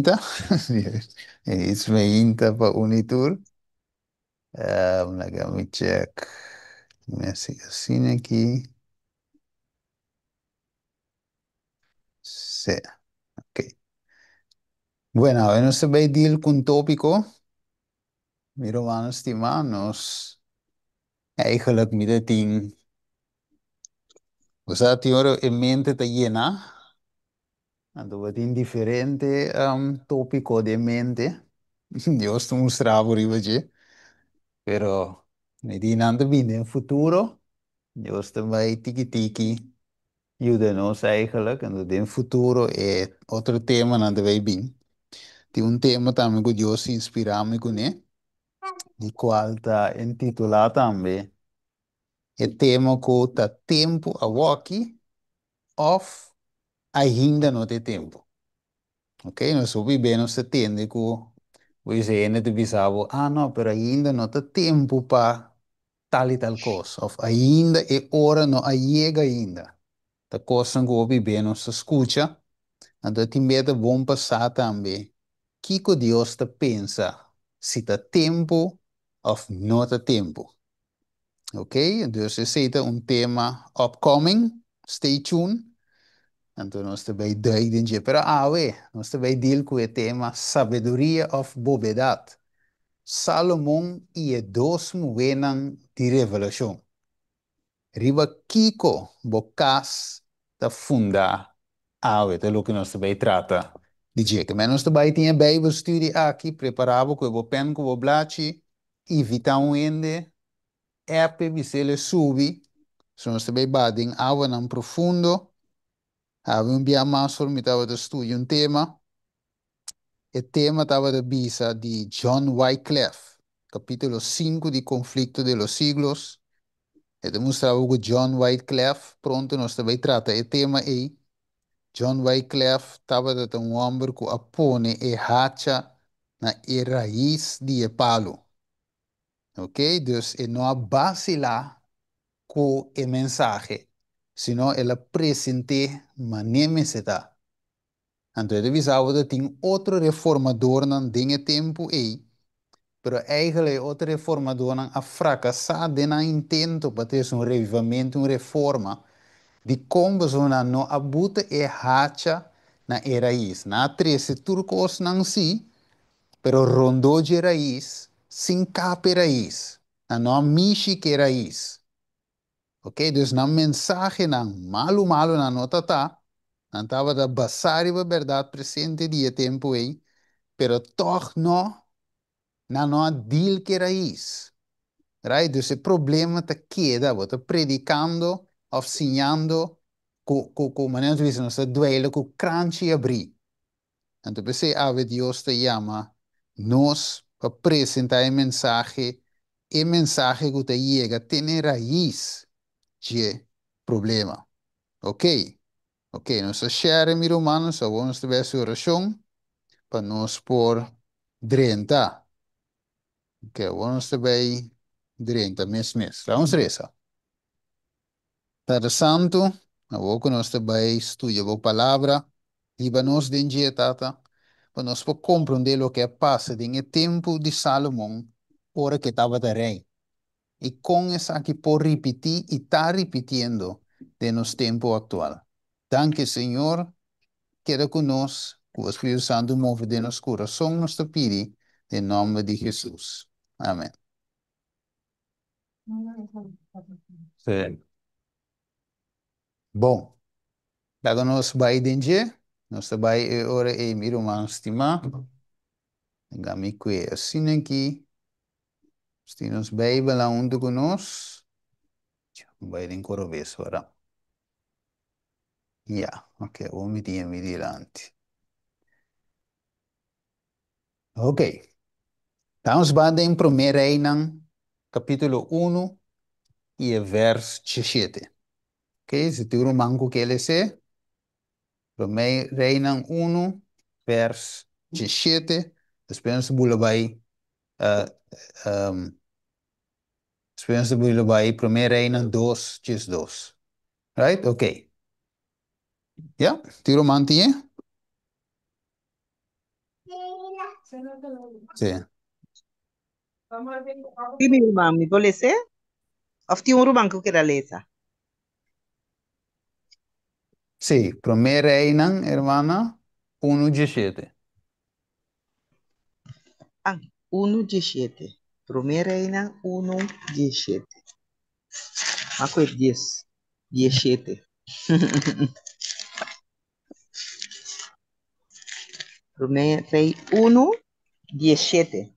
mainta. It's mainta pa un i tur. Laga mi check. Mi hasi asina aki. Sí, ok. Bueno, awe nos ta bay deal cu un topico. Mi rumannan stima, nos eigenlijk mi ta tin, bo sa tin ora e mente ta yena, anto bo tin diferente topico den mente. Dios ta mustra bo riba dje, pero mi di nan ta bini den futuro, Dios ta bay tiki tiki yuda nos eigenlijk, anto den futuro e otro temanan ta bay bin. Tin un tema tambe ku Dios inspirá mi kuné, di kual ta intitulá tambe e tema ku ta tempu awoki òf ainda no ta e tempu. Ok, nos hopi be nos ta tende ku bo dice hende ta bisa bo, ah no, pero ainda no ta tempu pa tal i tal kos, òf ainda e ora no a yega ainda. Ta kosnan ku hopi be nos ta skucha, anto tin be ta bon pa sa tambe kiko Dios ta pensa, si ta tempu òf no ta tempu. Ok, dus esei ta un tema upcoming, stay tuned. Anto nos ta bai duik den dje. Pero awe nos ta bai deal ku e tema sabiduria òf bobedat. Salomon i e dos muhénan di Revelashon. Riba kiko bo kas ta fundá awe ta loke nos ta bai trata di dje. Ke men nos ta bai tin e Bijbelstudie aki, prepará bo ku e bo pen ku bo blachi, invitá un hende, app e bis'el e subi, so nos ta bai baha den awanan profundo. Awe un bia mas ora mi tabata studia un tema, e tema tabata bisa di John Wyclef, capítulo 5 di Conflicto de los Siglos. E ta mustra bo cu John Wyclef, pronto nos ta bay trata e tema ey, John Wyclef tabata ta un homber cu a pone e hacha na e rais di e palo. Ok, dus e no a basila cu e mensahe, sino el a presente mane mester ta. Anto e ta bisa bo ta tin otro reformadornan den e tempu ei, pero eigenlijk e otro reformadornan a fracasá den nan intento pa trese un revivamento, un reforma, dikon pasobra nan no a buta e hacha na e rais. Nan a trese tur kosnan sí, pero rondó dje rais, sin kap e rais. Nan no a mishi ku e rais. Ok, dus nan mensahenan malu malu nan no ta ta, nan tabata basá riba bèrdat presente di e tempu ei, pero tòg no, nan no a deal ku e rais. Right? Dus e problema ta keda, bo ta predikando òf siñando ku ku ku manera nos ta bisa nos ta duele ku kranchi abrí. Anto p'esei awe Dios ta yama nos pa presentá e mensahe, e mensahe ku ta yega te n'e rais dje problema. Ok, ok, nos ta share mi rumannan, so awor nos ta bai hasi orashon pa nos por drenta. Ok, awor nos ta bai drenta mes mes. Laga nos resa. Tata Santu, awor ku nos ta bai studia bo Palabra, hiba nos den dje, Tata, pa nos por komprondé loke a pasa den e tempu di Salomon ora ku e tabata rei, i kon esaki por ripití i ta ripitiendo den nos tempu aktual. Danki, Señor, keda ku nos, ku bo Spiritu Santu move den nos kurason, nos ta pidi den nòmber di Hesus. Amen. Sí. Bon, laga nos bai den dje. Nos ta bai e ora ei, mi ruman stimá. Laga mi kue asina aki. Nos tin nos Beibelnan huntu ku nos. Bai den koro bes ora. Ya, ok, awor mi tin e mi dilanti. Ok. Nos ba den Promé Reinan capítulo unu i e vers 17. Ok, si tin ruman ku ke les'é, Promé Reinan unu vers 17, despues nos ta bula bai despues nos ta bula bai Promé Reinan 2 12. Right? Ok. Ya, tin ruman tin e? Sí. Sí, mi ruman, mi por lesa? Òf tin un ruman ku ke lesa? Sí, Promé Reinan, hermana, 1:17. Ah, 1:17. Promé Reinan 1:17. M'a kue 10. 17. Promé Rei 1:17.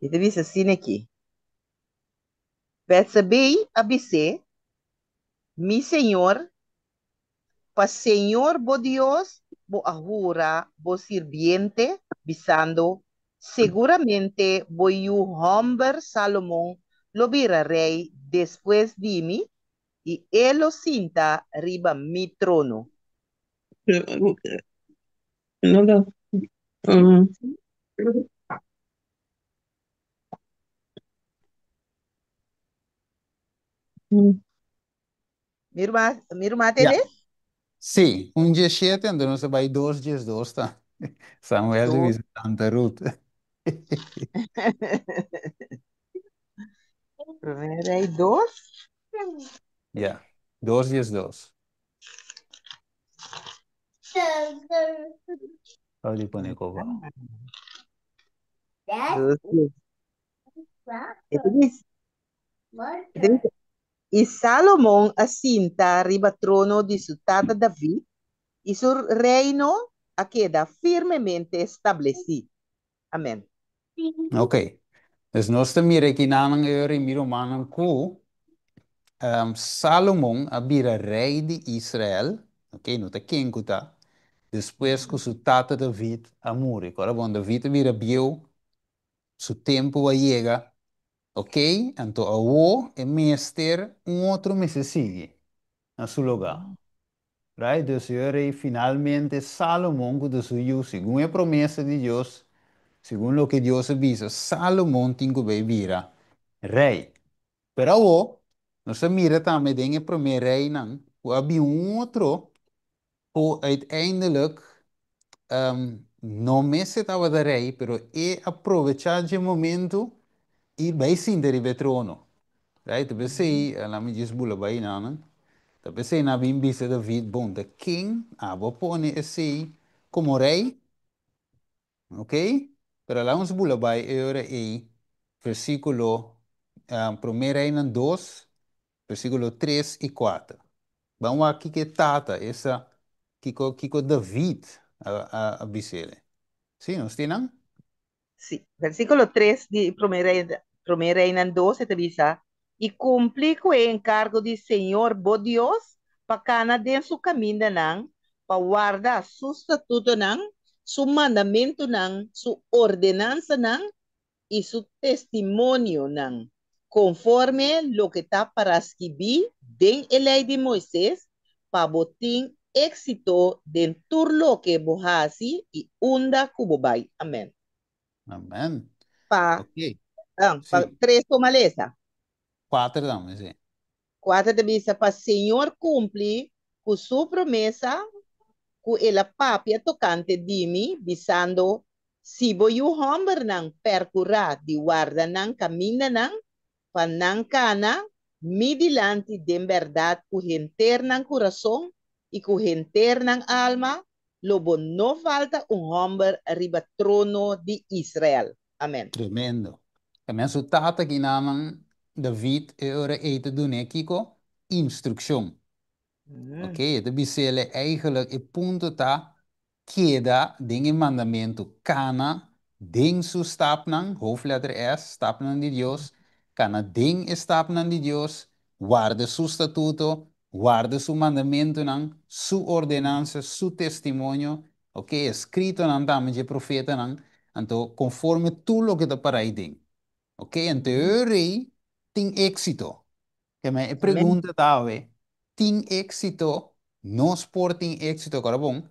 I ta bisa asina aki. Betsabé a bis'é, Mi señor, pa Señor bo Dios bo a hura bo sirbiente, bisando, Seguramente bo yu hòmber Salomon lo bira rei despues di mi, i e lo sinta riba mi trono. No da. Mi ruman, mi ruman Ja. tende? Sí, 1:17, anto nos ta bai 2:12 ta. Samuel ta 2. bisa Tanta Ruth. Promé Rei 2. Ja, 2:12. Hou di pone kova. 2:10. E ta bisa, e ta bisa, I Salomon a sinta riba trono di su tata David, i su reino a keda firmemente establesí. Amèn. Ok. Dus nos ta mira aki nanan e ora i mi rumannan ku Salomon a bira rei di Israel, ok, no ta ken ku ta, despues ku su tata David a muri. Kora bon, David a bira bieu, su tempu a yega, ok, anto awo e mester un otro mester sigui na su lugá. Right? Dus e rei finalmente Salomon ku ta su yu, segun e promesa di Dios, segun loke Dios a bisa, Salomon tin ku bai bira rei. Pero awo, nos a mira tambe den e promé reinan ku a bin un otro ku uiteindelijk no mester tabata rei, pero e a probechá dje momento i bai sinta riba e trono. Right? Ta p'esei, laat mi djis bula bai nan. Ta p'esei nan a bin bisa David, Bon, ta ken abo a pone esei komo rei? Ok? Pero laat nos bula bai e ora ei, versíkulo, Promé Reinan 2, versíkulo 3 i 4. Ban wak kiko e tata, esa, kiko, kiko David a, a, a bis'é. Sí, nos tin nan? Sí, versíkulo 3 di Promé Rei, Promé Reinan 2 e ta bisa, I kumpli ku e enkargo di Señor bo Dios pa kana den su kamindanan, pa warda su statutonan, su mandamentunan, su ordenansanan i su testimonionan, konforme loke ta pará skibí den e Lei di Moises, pa bo tin éksito den tur loke bo hasi i unda ku bo bai. Amèn. Amèn. Pa, Ok. pa Sí. 3 toma lesa. 4 tambe, sí. 4 ta bisa, Pa Señor kumpli ku su promesa ku el a papia tokante di mi, bisando, Si bo yu hòmbernan pèrkurá di warda nan kamindanan, pa nan kana mi dilanti den bèrdat ku henter nan kurason i ku henter nan alma, lo bo no falta un hòmber riba trono di Israel. Amèn. Tremendo. También su tata kinanan David e ora ei ta dun'é kiko? Instrukshon. Ok, e ta bis'é eigenlijk e punto ta keda den e mandamentu, kana den su stapnan, hoofdletter S, stapnan di Dios, kana den e stapnan di Dios, warda su statuto, warda su mandamentunan, su ordenansa, su testimonio, ok, eskritonan tambe dje profetanan, anto konforme tur loke ta para ei den. Ok, anto e rei tin éksito. Ke men e Amén. pregunta ta awe, tin éksito? Nos por tin éksito? Kora bon,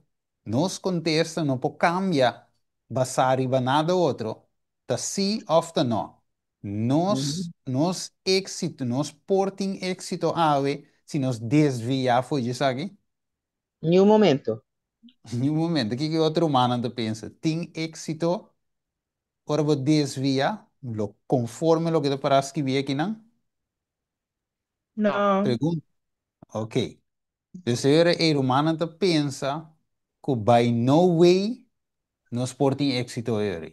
nos kontesta no por kambia basá riba nada otro, ta sí òf ta nò. Nos, nos éksito, nos por tin éksito awe si nos desviá for di esaki? Niun momento. Niun momento. Kiko e otro rumannan ta pensa? Tin éksito? Ora bo desvia, lo konforme loke ta pará skibí akinan? No. Pregunta. Ok. Dus e ora e rumannan ta pensa ku by no way nos por tin éksito e ora.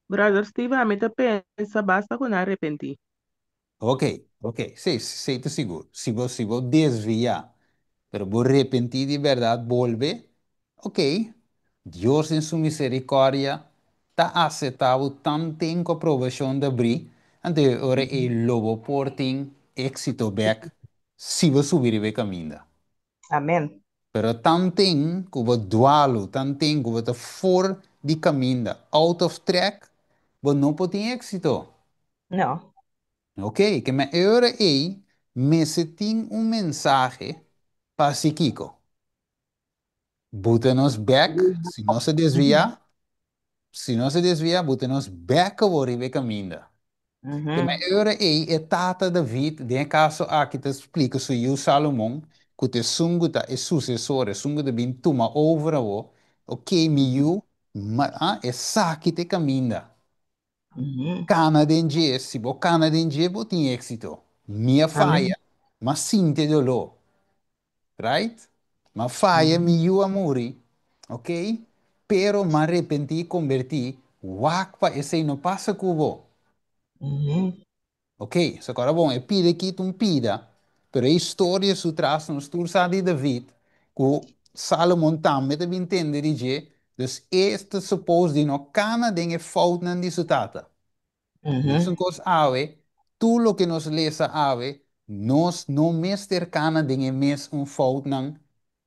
Brother Steven, ami ta pensa basta ku nan arepentí. Ok, ok. Sí, sí, ta sigur. Si bo desviá, pero bo repentí di bèrdat, bolbe, ok. Dios den su miserikòrdia ta aseptá bo tanten ku probashon ta brí, anto e ora ei lo bo por tin éksito bèk si bo subi riba e kaminda. Amèn. Pero tanten ku bo dualu, tanten ku bo ta for di kaminda, out of track, bo no por tin éksito. No. Ok, ke men e ora ei mester tin un mensahe pa hasi kiko? Buta nos bèk, si nos a desviá, si nos a desviá, buta nos bèk awor riba e kaminda. Ke men e ora ei e tata David, den e kaso aki ta splika su yu Salomon, ku ta esun ku ta e susesor, esun ku ta bin tuma over awor, ok mi yu, ma ah, esaki ta e kaminda. Kana den dje, si bo kana den dje bo tin éksito. Mi a Amén. faya, m'a sinti e doló. Right? M'a faya, mi yu a muri, ok? Pero m'a repentí i kombertí, wak pa esei no pasa ku bo. Ok, so kora bon, e pida aki ta un pida, pero e historia su tras nos tur sa di David, ku Salomon tambe ta bin tende di dje, dus e ta suppose di no kana den e foutnan di su tata. Mesun kos awe, tur loke nos lesa awe, nos no mester kana den e mes un foutnan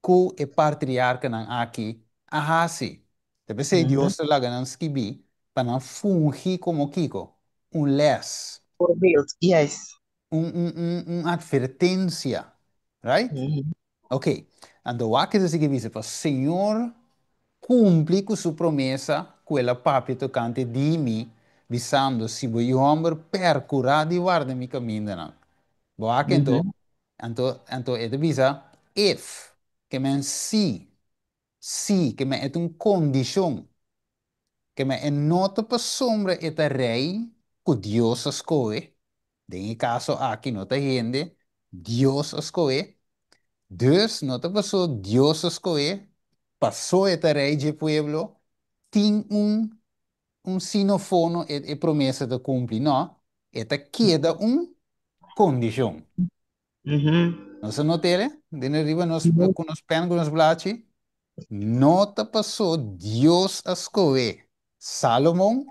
ku e partriarkanan aki a hasi. Ta p'esei Dios ta laga nan skibí pa nan fungi komo kiko? Un lès. Voorbeeld, yes. Un atvertensia. Right? Ok. Anto wak ta sigui bisa, pa Señor kumpli ku su promesa ku el a papia tokante di mi, bisando, Si bo yu hòmber pèrkurá di warda mi kamindanan. Bo wak anto, anto e ta bisa, if, ke men si, si, ke men e ta un kondishon, ke men e no ta pasobra e ta rei ku Dios a skohe, den e kaso aki no ta hende, Dios a skohe, dus no ta paso Dios a skohe, paso e ta rei dje pueblo, tin un un sinofono e e promesa ta kumpli, no, e ta keda un kondishon. Nos a not'e den riba nos ku nos pen ku nos blachi? No ta paso Dios a skohe Salomon,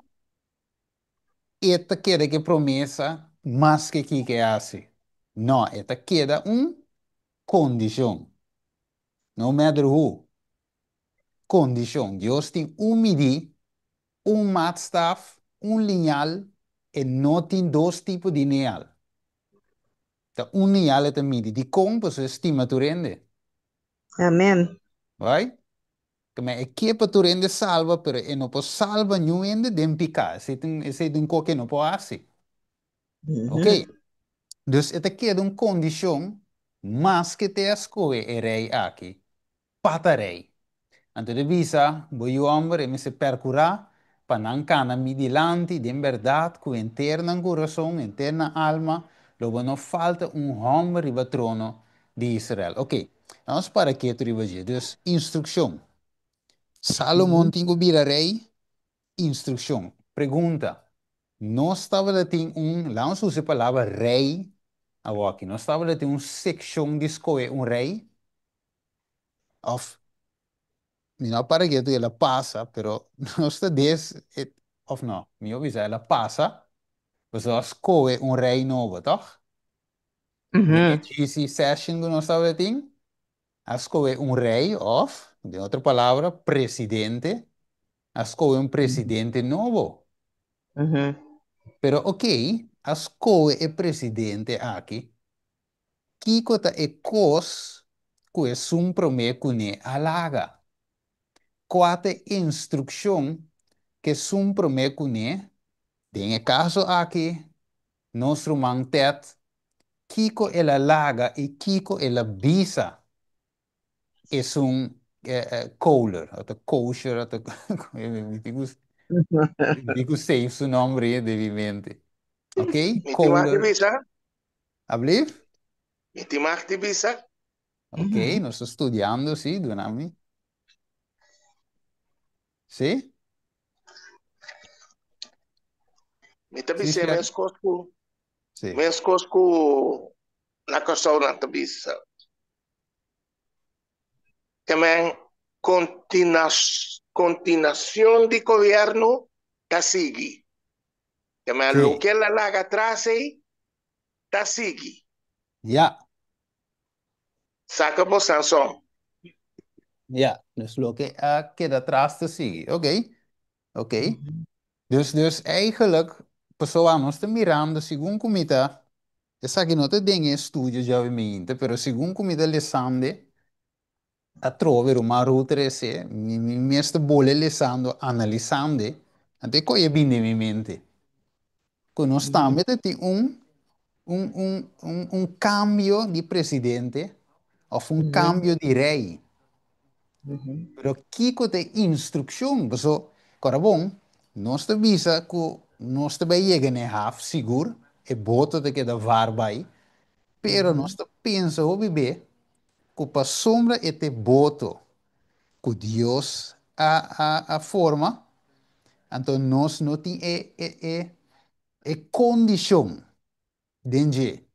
e ta keda ku e promesa maske kiko e hasi. No, e ta keda un kondishon. No matter who. Kondishon. Dios tin un midí, un maatstaf, un liñal, e no tin dos tipo di neal. Ta un nial e ta midi. Dikon? Pasobra e stima tur hende. Amen. Right? Keme e ke pa tur hende salba, pero e no por salba niun hende den piká. Esei ta un, esei ta un kos ku e no por hasi. Ok. Dus e ta keda un kondishon maske te a skohe e rei aki pa ta rei. Anto e bisa, Bo yu hòmber, e mester pèrkurá pa nan kana mi dilanti den bèrdat ku henter nan kurason, henter nan alma, lo bo no falta un hòmber riba trono di Israel. Oke, nos para ketu riba dje. Dus, instrukshon. Salomon tin ku bira rei? Instrukshon. Pregunta, Nos tabata tin un, laat nos usa e palabra rei awoki, nos tabata tin un sekshon di skohe un rei? Of mi no a para ketu el a pasa, pero nos ta des, of no, mi a bisa el a pasa, pasobra a skohe un rei nobo, tòg? Den e GC session ku nos tabatin, a skohe un rei of, den otro palabra, presidente, a skohe un presidente nobo. Pero ok, a skohe e presidente aki, Kiko ta e kos ku esun promé kuné a laga? Kua ta e instrukshon ku esun promé kuné, den e kaso aki, nos ruman Ted, kiko el a laga i kiko el a bisa esun Kohler, ota kosher, ota mi tin ku Mi ku save su nomber den mi mente. Ok? Mi tin mag di Kohler. bisa? Ablief? Mi tin mag di bisa? Ok, nos ta studiando, sí, duna mi. Sí? Mi ta Sí, bisa Sherry? meskos ku Sí. meskos ku na Kòrsou nan ta bisa. Ke men kontinuashon di gobièrnu ta sigui. Ke men Sí. loke el a laga atras ei ta sigui. Ja. Saka bo Sanson. Ja, dus loke a keda atras ta sigui. Ok, ok. Dus, dus eigenlijk, pasobra nos ta mirando segun ku mi ta, esaki no ta den e estudio djawe mainta, pero segun ku mi ta lesando, atrobe ruman Ruth trese, mi mi mes ta bole lesando, analisando, anto e koe a bini den mi mente, ku nos tambe ta tin un un un un un kambio di presidente òf un kambio di rei. Pero kiko ta e instrukshon? Paso, kòrda bon, nos ta bisa ku nos ta bai yega na e haf sigur, e boto ta keda var bai, pero nos ta pensa hopi be ku pasobra e ta e boto ku Dios a a a forma, anto nos no tin e e e e kondishon den dje.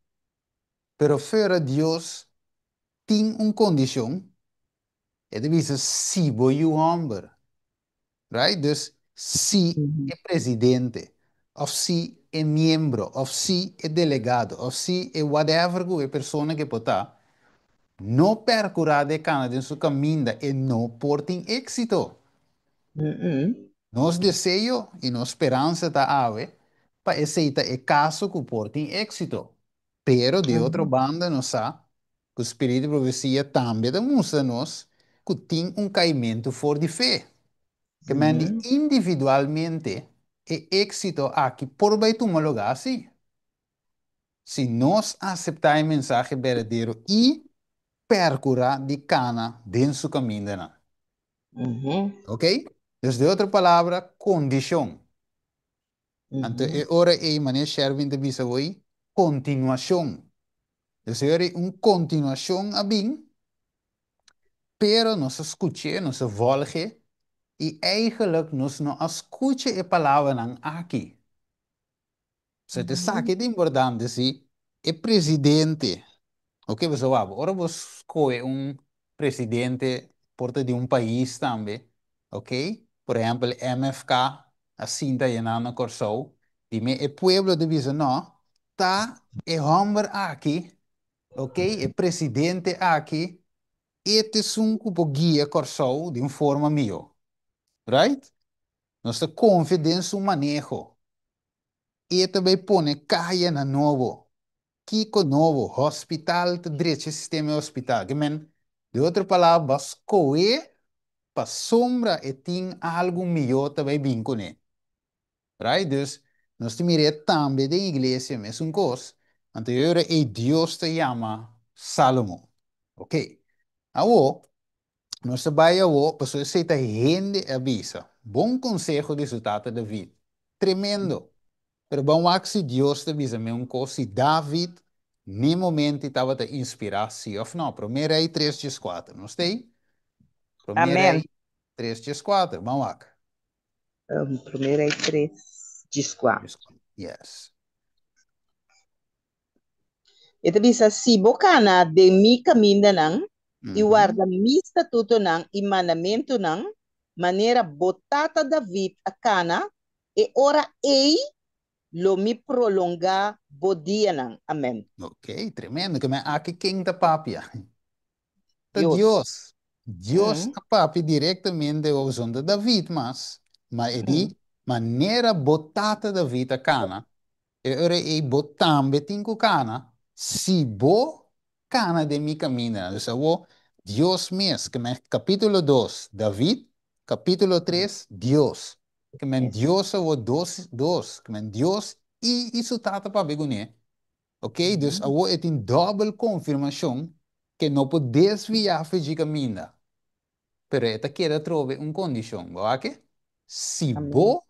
Pero fuera Dios tin un kondishon, e ta bisa si bo yu hòmber, right? Dus si e presidente òf si e miembro òf si e delegado òf si e whatever ku e persona ke por ta, no pèrkurá di e kana den su kaminda, e no por tin éksito. Nos deseo i nos speransa ta awe pa esei ta e kaso ku por tin éksito. Pero di otro banda nos sa ku spiritu di profesia tambe ta mustra nos ku tin un kaimentu for di fe. Ke men di individualmente e éksito aki por bai tuma lugá si. Si nos aseptá e mensahe berdadero i pèrkurá di kana den su kamindanan. Ok? Dus di otro palabra, kondishon. Anto e ora ei, manera Sherwin ta bisa hoy, kontinuashon. Dus e ora ei un kontinuashon a bin, pero nos a skuch'é, nos a vòlg'é, i eigenlijk nos no a skucha e palabranan aki. So ta esaki ta importante si e presidente, ok pasobra wak ora bo skohe un presidente por ta di un pais tambe, ok, por ehempel MFK a sinta ayina na Kòrsou, di me e pueblo ta bisa no, ta e hòmber aki, ok, e presidente aki, e ta esun ku por guia Kòrsou di un forma mihó, right? Nos ta konfia den su maneho. E ta bay pone kaya na nobo. Kiko nobo? Hospital ta drecha e sistema di hospital. Ke men, di otro palabra, bo a skohe pasobra e tin algu mihó ta bay bin kuné. Right? Dus, nos ta mira e tambe den iglesia mesun kos. Anto e ora ei Dios ta yama Salomo. Ok. Awo, Nos ta bai awo pasobra esei ta hende a bisa. Bon konseho di su tata David. Tremendo! Pero ban wak si Dios ta bisa mi un kos, si David n'e momento tabata inspirá si òf no. Promé Rei tres djes kuater. Nos ta ei? Promé Amèn. Rei tres djes kuater. Ban wak. Promé Rei tres djes kuater. Yes. E ta bisa, Si bo kana den mi kamindanan i warda mi statutonan i mandamentunan, manera bo tata David a kana, e ora ei lo mi prolongá bo dianan. Amèn. Ok, tremendo. Ke men aki ken ta papia? Ta Dios. Dios. Dios a papia direktamente ozon ta David mas, ma e di, manera bo tata David a kana, E ora ei bo tambe tin ku kana, si bo kana den mi kamindanan. Dus awor, Dios mes, ke men kapítulo dos, David, kapítulo tres, Dios. Ke men Dios awor dos, dos, ke men Dios i i su Tata papia kuné. Oké, dus awor e tin dòbel konfirmashon ke no por desviá for dje kaminda. Pero e ta keda trobe un kondishon, bo wak? Si bo.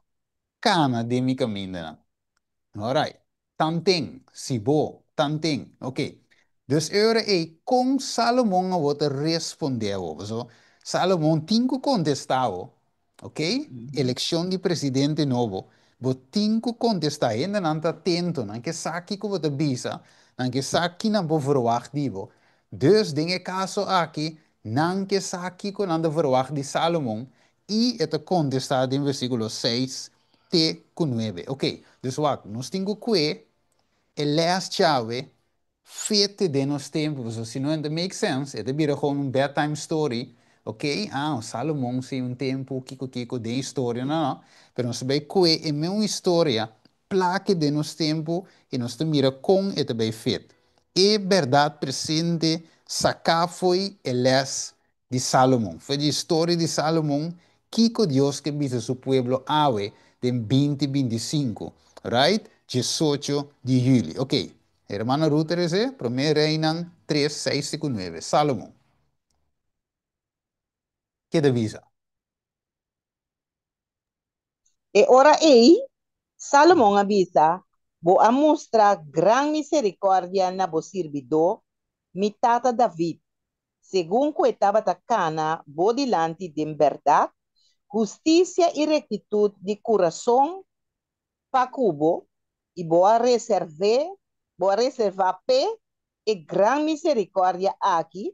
Kana den mi kamindanan. Alright. Tanten, si bo, tanten. Ok. Dus e ora ei, kon Salomon awor ta respondé awor? Pasobra Salomon tin ku kontestá awor. Ok? Elekshon di presidente nobo. Bo tin ku kontestá. Hendenan ta atento, nan ke sa kiko bo ta bisa, nan ke sa ki nan por verwagt di bo. Dus den e kaso aki, nan ke sa kiko nan ta verwagt di Salomon I e ta kontestá den versíkulo seis te ku nuebe. Oké, dus wak, nos tin ku kue e lès djawe fete den nos tempu, pasobra si no e no ta make sense, e ta bira gewoon un bedtime story, oké, ah, Salomon si un tempu, kiko kiko den historia, no, no, pero nos ta bai kue e meun historia, plake den nos tempu i nos ta mira kon e ta bai fit. E bèrdat presente saká fo'i e lès di Salomon. For di historia di Salomon, kiko Dios ke bisa su pueblo awe den 2025, right? 18 di juli. Ok, hermana Ruth a rese, Promé Reinan 3, 6 te ku 9. Salomon. Ke ta bisa? E ora ei, Salomon a bisa, Bo a mustra gran miserikòrdia na bo sirbidó, mi tata David, segun ku e tabata kana bo dilanti den bèrdat, hustisia i rektitut di kurason pa ku bo, i bo a reserv'é, bo a reservá p'e e gran miserikòrdia aki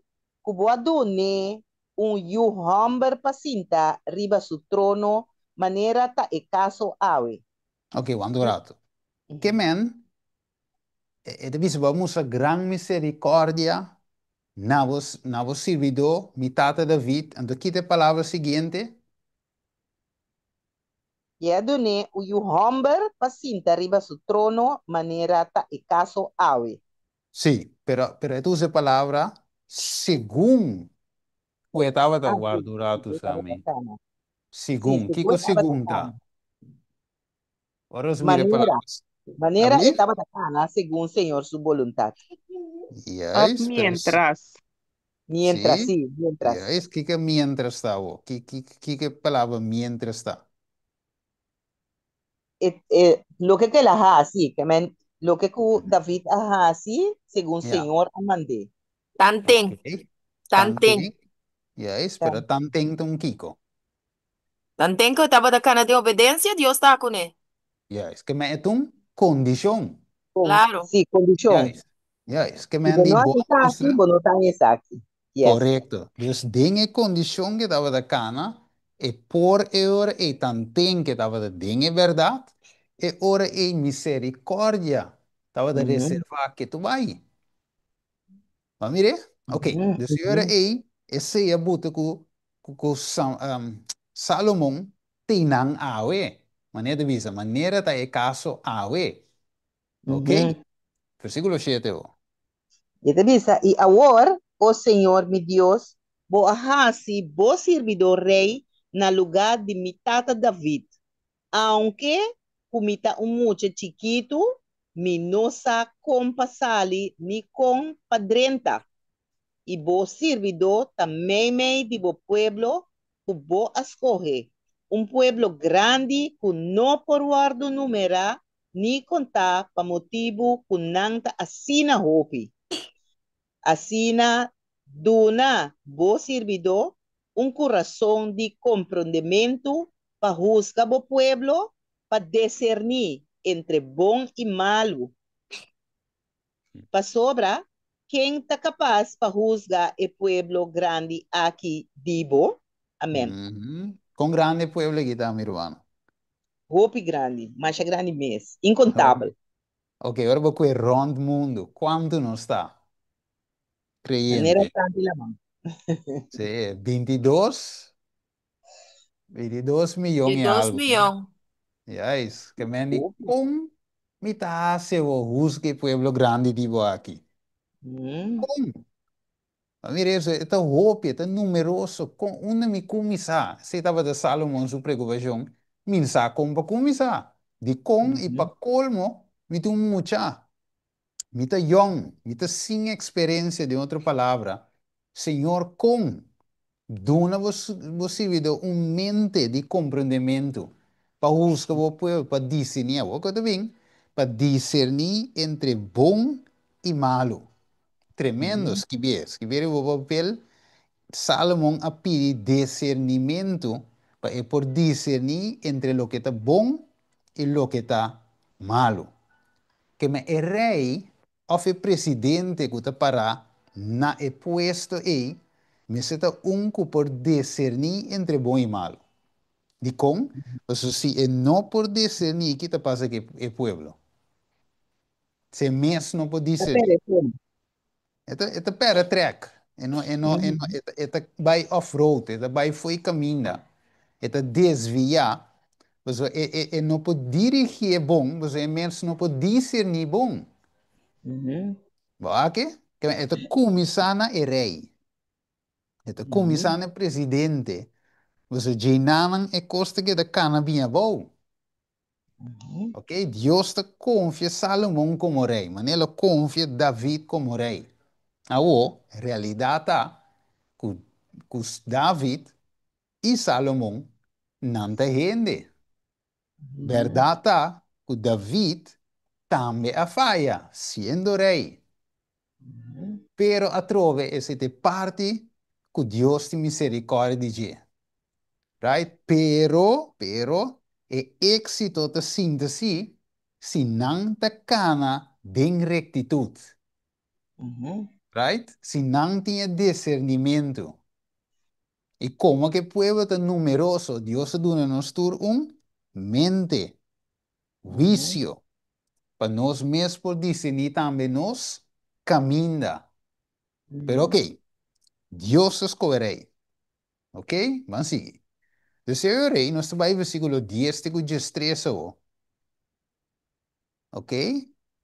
ku bo a dun'é un yu hòmber pa sinta riba su trono manera ta e kaso awe. Ok, wanta un ratu. Ke men E ta bisa, Bo a mustra gran miserikòrdia na bo, na bo sirbidó, mi tata David. Anto kita e palabra siguiente? I a dun'é un yu hòmber pa sinta riba su trono manera ta e kaso awe. Sí, pero, pero e ta usa e palabra segun ku e tabata Ah, sí, warda un ratu, segun e tabata Sammy. kana. Sí, Segun. segun Kiko e tabata segun ta? kana. Ora nos mira e Manera, palabra manera e Abrir? tabata kana segun Señor su boluntat. Of Juist, pero mientras. Mientras, sí, sí, mientras. juist. Kiko mientras ta awo? Kiko e palabra mientras ta? E, loke ku el a hasi, ke men, loke ku David a hasi segun Señor a mand'é. Tanten, Ok. tanten. Tanten. Juist, pero tanten ta un kiko? Tanten ku e tabata kana den obedensia, Dios ta kuné. Juist, ke men e ta un kondishon. Kon, Claro. sí, kondishon. Juist, juist. Ke Si men bo di no bo hasi a esaki, mustra. bo no ta haña esaki. Yes. Korekto. Dus den e kondishon ke tabata kana, e por e ora ei tanten ke tabata den e bèrdat, e ora ei miserikòrdia tabata reservá ke tu bai. Bo a mir'é? Ok, dus e ora ei, esei a buta ku ku Salomon tin nan awe. Manera ta bisa, manera ta e kaso awe. Ok, versíkulo shete bo. E ta bisa, I awor, o Señor mi Dios, bo a hasi bo sirbidó rei na lugá di mi tata David. Aunke ku mi ta un mucha chikitu, mi no sa kon pa sali ni kon pa drenta. I bo sirbidó ta meimei di bo pueblo ku bo a skohe, un pueblo grandi ku no por wòrdu numerá ni kontá pa motibu ku nan ta asina hopi. Asina, duna bo sirbidó un kurason di komprondementu pa husga bo pueblo, pa deserní entre bon i malu. Pasobra, ken ta kapas pa husga e pueblo grandi aki di bo? Amèn. Kon grandi e pueblo aki ta, mi rumannan? Hopi grandi, masha grandi mes, inkontabel. Ok, ora bo kue rònt mundu, kuantu nos ta Manera kreyente? tantu i laman. Sí, 22, 22 miyon i 22 algu. miyon. Juist, ke men di Hopi. kon mi ta hasi bo husga e pueblo grandi di bo aki? Kon? Ma mira eso, e ta hopi, e ta numeroso. Kon, unda mi kuminsá? Esei tabata Salomon su preokupashon. Mi no sa kon pa kuminsá. Dikon i pa kolmo mi ta un mucha. Mi ta yòn, mi ta sin eksperensia, den otro palabra. Señor, kon? Duna bo bo sirbidó un mente di komprendementu. Pa husga bo pueblo, pa diserní, awor ku ta bin, pa diserní entre bon i malu. Tremendo, skibié, skibié riba bo papel. Salomon a pidi disernimentu pa e por diserní entre loke ta bon i loke ta malu. Keme e rei òf e presidente ku ta pará na e puesto ei mester ta un ku por diserní entre bon i malu. Dikon? Pasobra si e no por diserní, ki ta pasa ku e pueblo? Si e mes no por Ta diserní. perde trèk. E ta perde trèk. E no, e no, e no, e ta bai off-road, e ta bai fo'i kaminda. E ta desviá. Pasobra e no por dirigí bon, pasobra e mes no por diserní bon. Bo wak? E ta kuminsá na e rei. E ta kuminsá na e presidente. Pasobra djenanan e kos ta keda kana bin abou. Ok, Dios ta konfia Salomon komo rei, manera el a konfia David komo rei. Awor, realidat ta ku ku David i Salomon nan ta hende. Bèrdat ta ku David tambe a faya siendo rei. Pero atrobe esei ta e parti ku Dios tin miserikòrdia di dje. Right? Pero, pero, e éksito ta sinta si, si nan ta kana den rektitut. Right? Si nan tin e disernimentu. I komo ku e pueblo ta numeroso, Dios a duna nos tur un mente, huisio, pa nos mes por diserní tambe nos kaminda. Pero ok, Dios a skohe rei. Ok, ban sigui. Dus e rei, nos ta bai versíkulo 10 te ku 13 awo. Ok,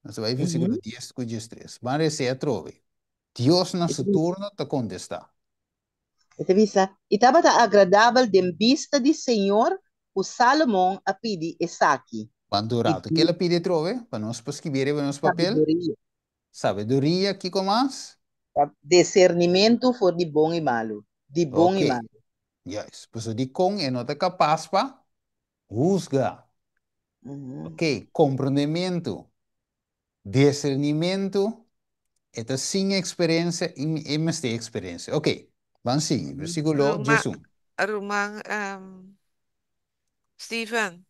nos ta bai versíkulo 10 te ku 13. Ban rese atrobe. Dios na su turno ta kontestá. E ta bisa, I tabata agradabel den bista di señor ku Salomon a pidi esaki. Ban I durato. Ke el a pidi atrobe? Pa nos por skibi riba nos papel. Sabiduria. Sabiduria, kiko mas? Disernimentu for di bon i malu. Di bon i Ok, malu. juist. Pasobra dikon e no ta kapas pa husga. Ok, komprondementu, disernimentu, e ta sin eksperensia i e mester eksperensia. Ok, ban sigui. Versíkulo Ruman, 11. ruman Steven,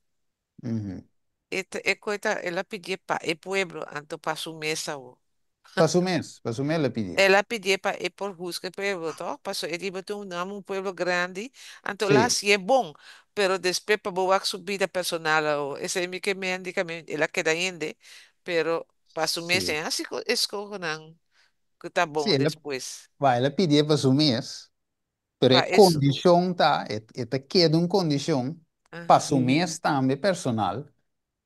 e koi ta el a pidié pa e pueblo, anto pa su mes awo. Pa su mes, pa su mes el a pidié. El a pidié pa e por husga e pueblo, toch? Paso e di bo tin un un pueblo grandi, anto el a hacié bon, pero despues pa bo wak su bida personal awo, esei mi ke men di camin el a keda hende, pero pa su mes e haci escohonan cu ta Sí, bon el a, despues. ba, el a pidié pa su mes, pero Pa e es, condicion ta, e ta keda un condicion pa su mes tambe personal,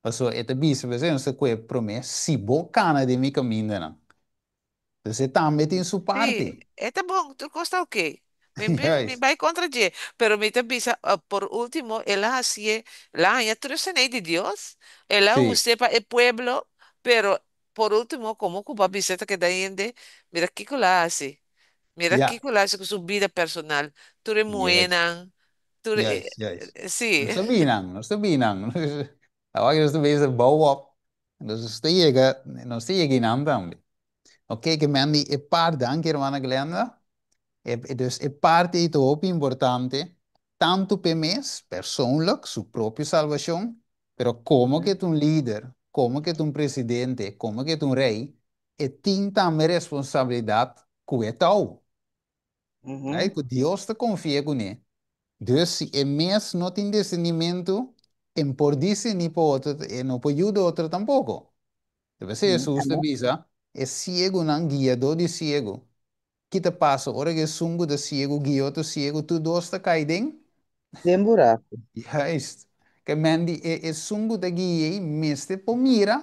paso e ta bisa, p'esei nos ta kohe promé, si bo cana den mi camindanan. Pues e tambe tin su Sí, parti. e ta bon, tur cos ta ok. Mi Juist. bai contra dje, pero mi ta bisa, por ultimo, el a hacié, el a haña tur esei di Dios, el a us'é pa e pueblo, pero por ultimo, como cu bo a bisa ta keda hende, mira kico el a haci, mira kico el a haci cu su bida personal, tur e muhénan, tur e, Juist, juist. sí. Nos ta binan, nos ta binan. Awor cu nos ta bezig bouw op, nos ta yega, nos ta yega einan tambe. Ok, ke men di e par, danki hermana Glenda. Dus e parti ei ta hopi importante, tantu p'e mes, persoonlijk, su propio salbacion, pero como ke ta un lider, como ke ta un presidente, como ke ta un rey, e tin tambe responsabilidad cu e tou. Right? Cu Dios ta confia cune. Dus si e mes no tin discernimento, e no por discerni pa otro, e no por yuda otro tampoco. Debe ser Hesus ta bisa, e ciegunan guiadó di ciegu. Ki ta pasa ora ku esun ku ta ciegu guia otro ciegu, tur dos ta kai den? Den buraku. Juist. Ke men di e esun ku ta guia ei mester por mira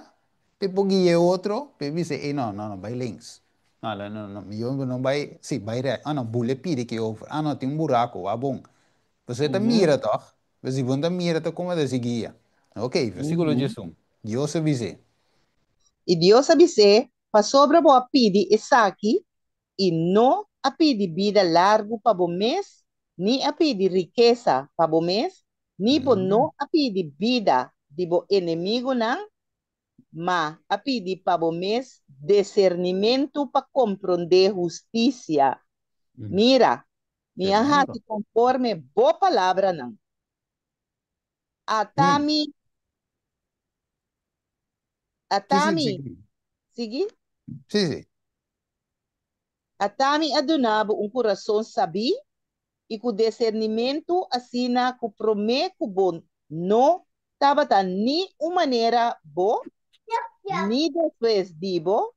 p'e por guia e otro, p'e bisa ei no, no, no, bai links. No, no, no, no, mihó no bai, si, bai rèks. Ah no, bula e pida aki over. Ah no, tin un buraku, wak bon. Pasobra e ta mira tòg. Pero si bo no ta mira ta como ta si guia. Ok, versículo 11. Dios a bis'é. I Dios a bis'é, Pasobra bo a pidi esaki, i no a pidi bida largu pa bo mes, ni a pidi rikesa pa bo mes, Ni bo no a pidi bida di bo enemigunan, ma a pidi pa bo mes desernimentu pa komprondé hustisia. Mira, mi a hasi konforme bo palabranan. Ata mi, ata mi, sigui? Sí, sí. Ata mi a duna bo un kurason sabí i ku desernimentu asina ku promé ku bo no tabata ni un manera bo, ni despues di bo,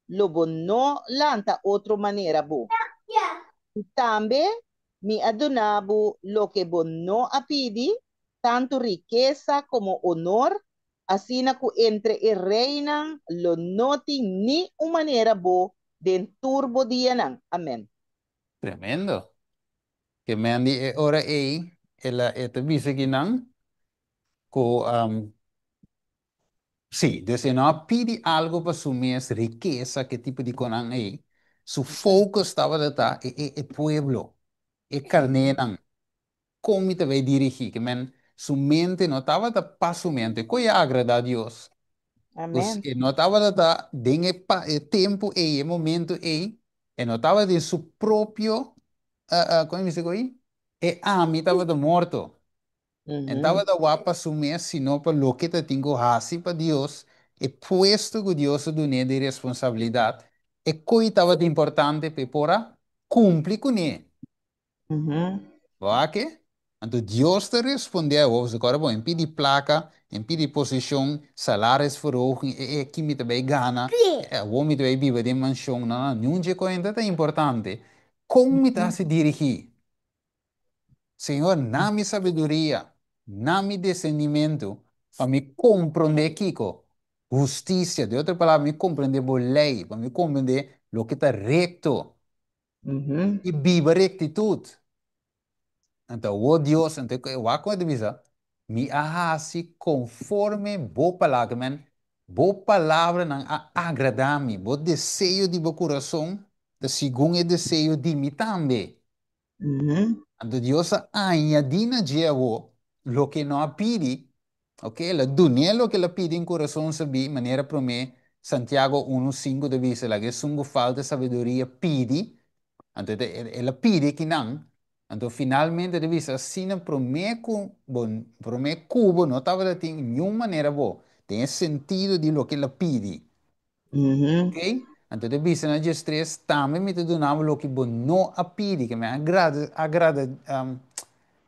lo bo no lanta otro manera bo. I tambe mi a duna bo loke bo no a pidi, tantu rikesa komo onor, asina ku entre e reinan lo no tin ni un manera bo den tur bo dianan. Amen. Tremendo. Ke men di e ora ei, el a e ta bisa ki nan ku sí, dus e no a pidi algu pa su mes rikesa, ke tipo di konan ei. Su focus tabata ta e e e pueblo, e karnénan. Kon mi ta bay dirigí? Ke men su mente no tabata pa su mente. Kon e a agradá Dios? Pues Amén. e no tabata ta den e pa e tempu ei, e momento ei, e no tabata den su propio, kon mi bisa ku ei? E ami tabata morto. E tabata wak pa su mes, sino pa loke ta tin ku hasi pa Dios, e puesto ku Dios a dun'é di responsabilidat, e koi tabata importante p'e por a kumpli kuné. Bo a ke? Anto Dios ta respondé awor, pasobra ora bo en pidi plaka, en pidi posishon, salarisverhoging, e e ki mi ta bai gana, awor mi ta bai biba den manshon, no, no, niun dje kuenta ta importante. Kon mi ta hasi dirigí? Señor, na mi sabiduria, na mi discernimentu, pa mi komprondé kiko? Hustisia, den otro palabra, mi komprondé bo lei, pa mi komprondé loke ta rekto. I biba rektitut. Anto awor Dios, anto e wak kon e ta bisa, Mi a hasi konforme bo palabra, men, bo palabranan a agradá mi, bo deseo di bo kurason ta segun e deseo di mi tambe. Anto Dios a añadí na dje awor loke e no a pidi, ok, el a dun'é loke el a pidi en kurason sabí, manera promé Santiago 1:5 ta bisa, laga esun ku falta sabiduria pidi, anto el a pidi kinan, anto finalmente ta bisa asina promé ku bo, promé ku bo no tabata tin niun manera bo, den e sentido di loke el a pidi. Ok? Anto ta bisa na 13, tambe mi ta duna bo loke bo no a pidi, ke mi a agrada, agrada,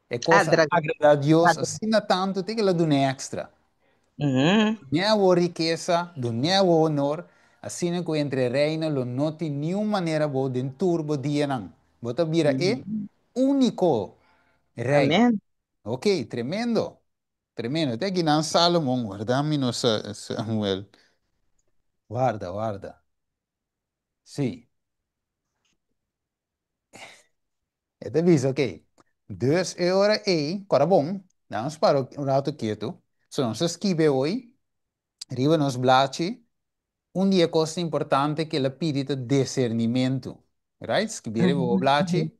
e kos a agrada Dios asina tantu te ke el a duna extra. Dun'é awor rikesa, dun'é awor honor, asina ku entre reino lo no tin niun manera bo den tur bo dianan. Bo ta bira e úniko rei. Amen. Ok, tremendo. Tremendo. Te akinan Salomon, warda mi no Samuel. Warda, warda. Sí. E ta bisa, ok. Dus e ora ei, kora bon, nos para un rato ketu. So nos a skibi hoy, riba nos blachi, un di e kosnan importante ku el a pidi ta discernimentu. Right? Skibi riba bo blachi.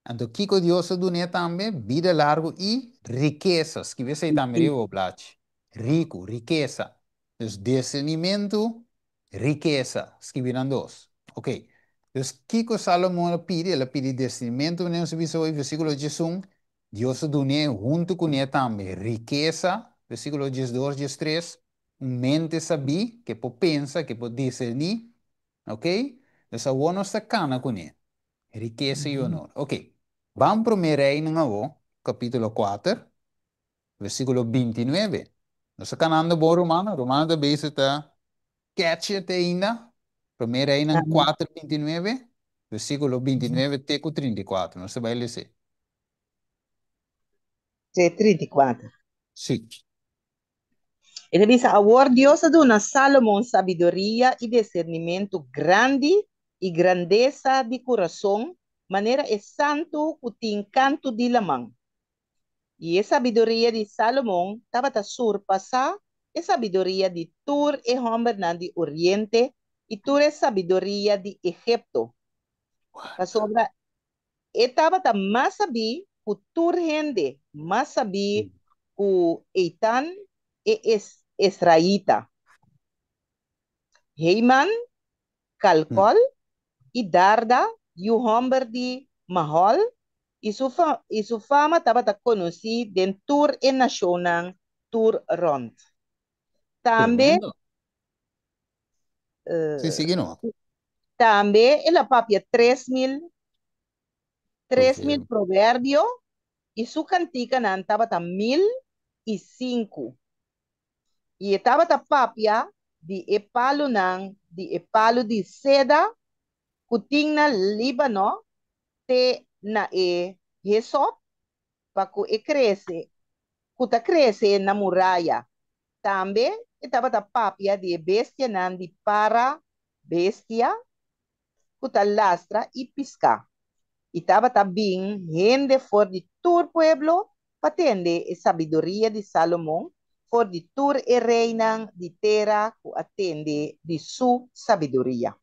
Anto kiko Dios a dun'é tambe? Bida largu i rikesa. Skibi esei tambe riba bo blachi. Riku, rikesa. Dus discernimentu, rikesa. Skibi nan dos. Ok. Dus kiko Salomon a pidi? El a pidi discernimentu, manera nos a bisa hoy, versíkulo 11. Dios a dun'é huntu kuné tambe rikesa, versíkulo 12, 13. Un mente sabí, ke por pensa, ke por discerní. Ok. Dus awor nos ta kana kuné. Rikesa i honor. Ok. Ban Promé Reinan awor, kapítulo 4, versíkulo 29. Nos ta kanando bon, rumannan? Rumannan ta bezig ta catch it ainda? Promé Reinan 4, 29, versíkulo 29 te ku 34. Nos ta bai les'é. Te 34. Sí. E ta bisa, Awor Dios a duna Sálomon sabiduria i disernimentu grandi i grandesa di kurason manera e santu ku tin kantu di laman. I e sabiduria di Sálomon tabata surpasá e sabiduria di tur e hòmbernan di Oriente i tur e sabiduria di Egipto, pasobra e tabata mas sabí. ku tur hende, mas sabí ku Eitan e esraita, Heiman, Kalkol i Darda, yu hòmber di Mahòl, i su fama tabata konosí den tur e nashonnan tur rònt. Tambe Tremendo. Sí, sigui no. Tambe el a papia 3000 proverbio i su kantikanan tabata 1005. I e tabata papia di e palunan di e palu di seda ku tin na Líbano te na e hesop pa ku e krese, ku ta krese na muraya. Tambe e tabata papia di e bestianan di para bestia ku ta lastra i piská. I tabata bin hende for di tur pueblo pa tende e sabiduria di Salomon, for di tur e reinan di tera ku a tende di su sabiduria.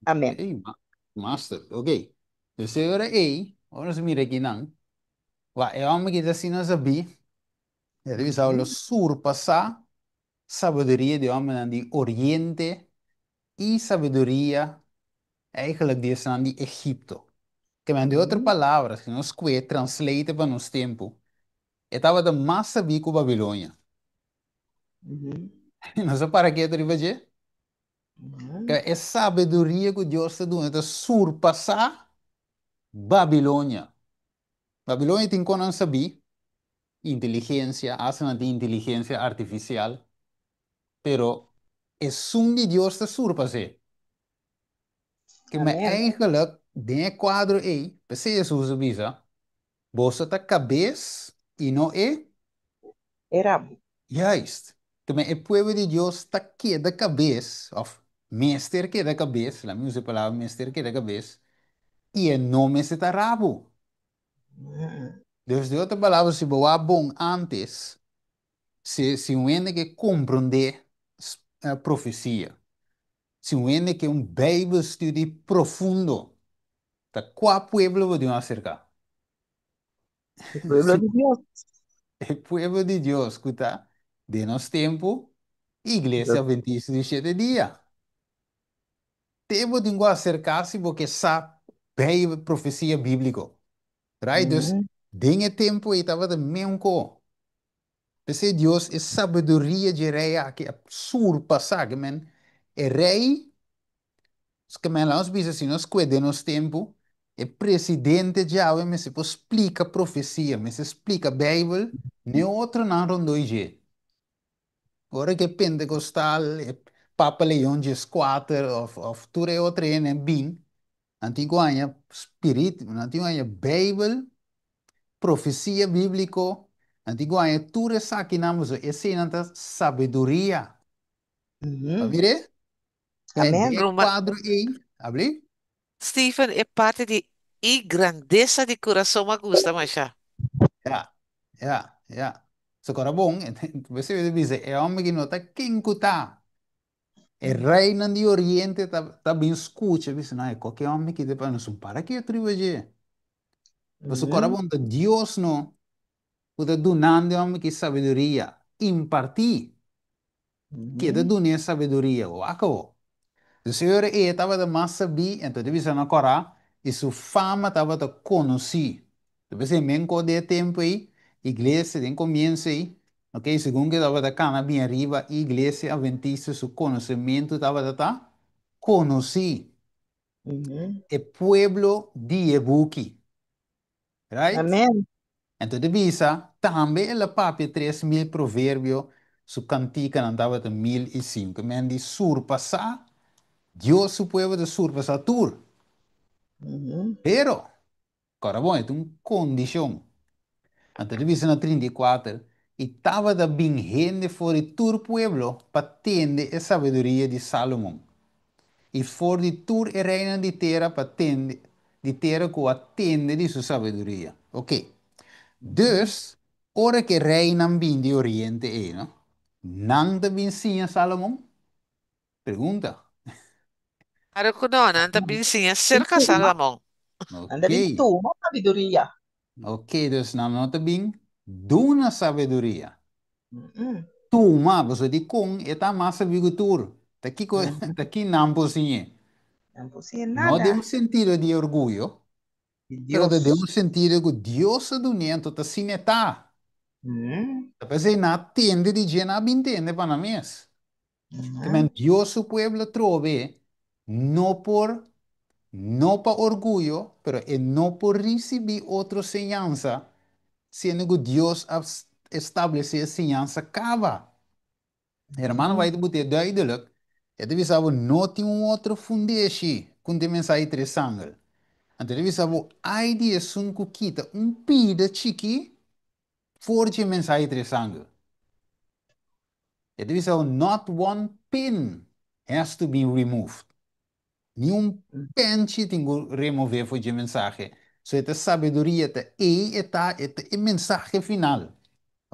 Amen. Ey, master. Ok. Dus e ora ey, ora nos mira akinan, wak e homber ki ta asina sabí, e ta bisa lo surpasá sabiduria di hombernan di Oriente i sabiduria eigenlijk di esnan di Egipto. Ke men, di otro palabra, si nos kue translate pa nos tempu, e tabata mas sabí ku Babilonia. Nos a para ketu riba dje? Ke e sabiduria ku Dios ta duna ta surpasá Babilonia. Babilonia tin kon nan sabí, inteligensia, asta nan tin inteligensia artifisial, pero esun di Dios ta surpas'é. Ke men Amen. eigenlijk den e kuadro ei, p'esei Hesus a bisa, Boso ta kabes i no e. E rabu. Juist. Ke men e pueblo di Dios ta keda kabes, òf mester keda kabes, laat mi usa e palabra mester keda kabes, i e no mester ta rabu. Dus di otro palabra, si bo wak bon antes, si un hende ke komprondé profesia, si un hende ke un Bijbelstudie profundo, ta kua pueblo bo dion aserká? E pueblo di Dios. E pueblo di Dios ku ta den nos tempu, Iglesia Adventista di Shete Dia. Te bo tin ku aserká si bo ke sa Bijbel, profesia bíbliko. Right? Dus den e tempu ei tabata meunko. P'esei Dios e sabiduria dje rei aki a surpasá. Ke men e rei, ke men lanos bisa si nos kue den nos tempu, e presidente djawe mester por splika profesia, mester splika Bijbel n'e otronan rondó i dje. Ora ku e pentekostal, e Papa Leon 14 òf tur e otro hende bin, nan tin ku haña spirit, nan tin ku haña Bijbel Profesia bíbliko, nan tin ku haña tur esakinan pasobra eseinan ta sabiduria. A mir'é? Den Amèn. e Ruma, kuadro ei, abrí? Steven, e parti di i grandesa di kurason a gusta masha. Ya, ya, ya. So kora bon, bo ta bisa, e hòmber ki no ta ken ku ta. E reinan di oriente ta bin skucha, bisa, no, e koke hòmber ki ta papia, nos para ketu riba dje. Pasobra ora bon ta Dios no ku ta dunando e hòmber ki sabiduria, impartí, ke ta dun'é sabiduria. Wak awor. Dus e ora ei e tabata mas sabí, anto ta bisa na kòrá, i su fama tabata konosí. Ta p'esei men ku den e tempu ei, iglesia den komienso ei, ok, segun ku e tabata kana bin ariba, iglesia adventista su konosementu tabata ta konosí. E pueblo di e buki. Right? Amen. Anto ta bisa, tambe el a papia 3000 proverbio, su kantikanan tabata 1005. Men di surpasá, Dios su pueblo ta surpasá tur. Pero, kòrda bon, e ta un kondishon. Anto ta bisa na 34, I tabata bin hende for di tur pueblo pa tende e sabiduria di Salomon, i for di tur e reinan di tera pa tende di tera ku a tende di su sabiduria. Oke. Dus, ora ku e reinan bin di oriente ei, no, nan ta bin siña Salomon? Pregunta. Claro ku no, nan ta bin siña serka Salomon. Nan ta bin Oke. tuma sabiduria. Ok, dus nan no ta bin duna sabiduria. Tuma, pasobra dikon e ta mas sabí ku tur. Ta kiko, ta ki nan por siñ'é? Nan por siñ'é No den nada. un sentido di orguyo, Di pero ta den Dios. un sentido ku Dios a dun'é, anto ta asina e ta. Ta p'esei nan a tende di dje, nan a bin tende pa nan mes. Te men Dios su pueblo trobe no por, no pa orguyo, pero e no por ricibi otro señansa, siendo cu Dios a establece e señansa caba. Hermano White bote duidelijk, e ta bisa bo no tin un otro fundeshi cu un mensahe tres angel. Anto e ta bisa bo, ai di esun cu kita un pida chiki for dje mensahe tres angel. E ta bisa not one pin has to be removed. Ni un penchi tin ku remove for dje mensahe. So e ta sabiduria ta ei e ta e ta e mensahe final.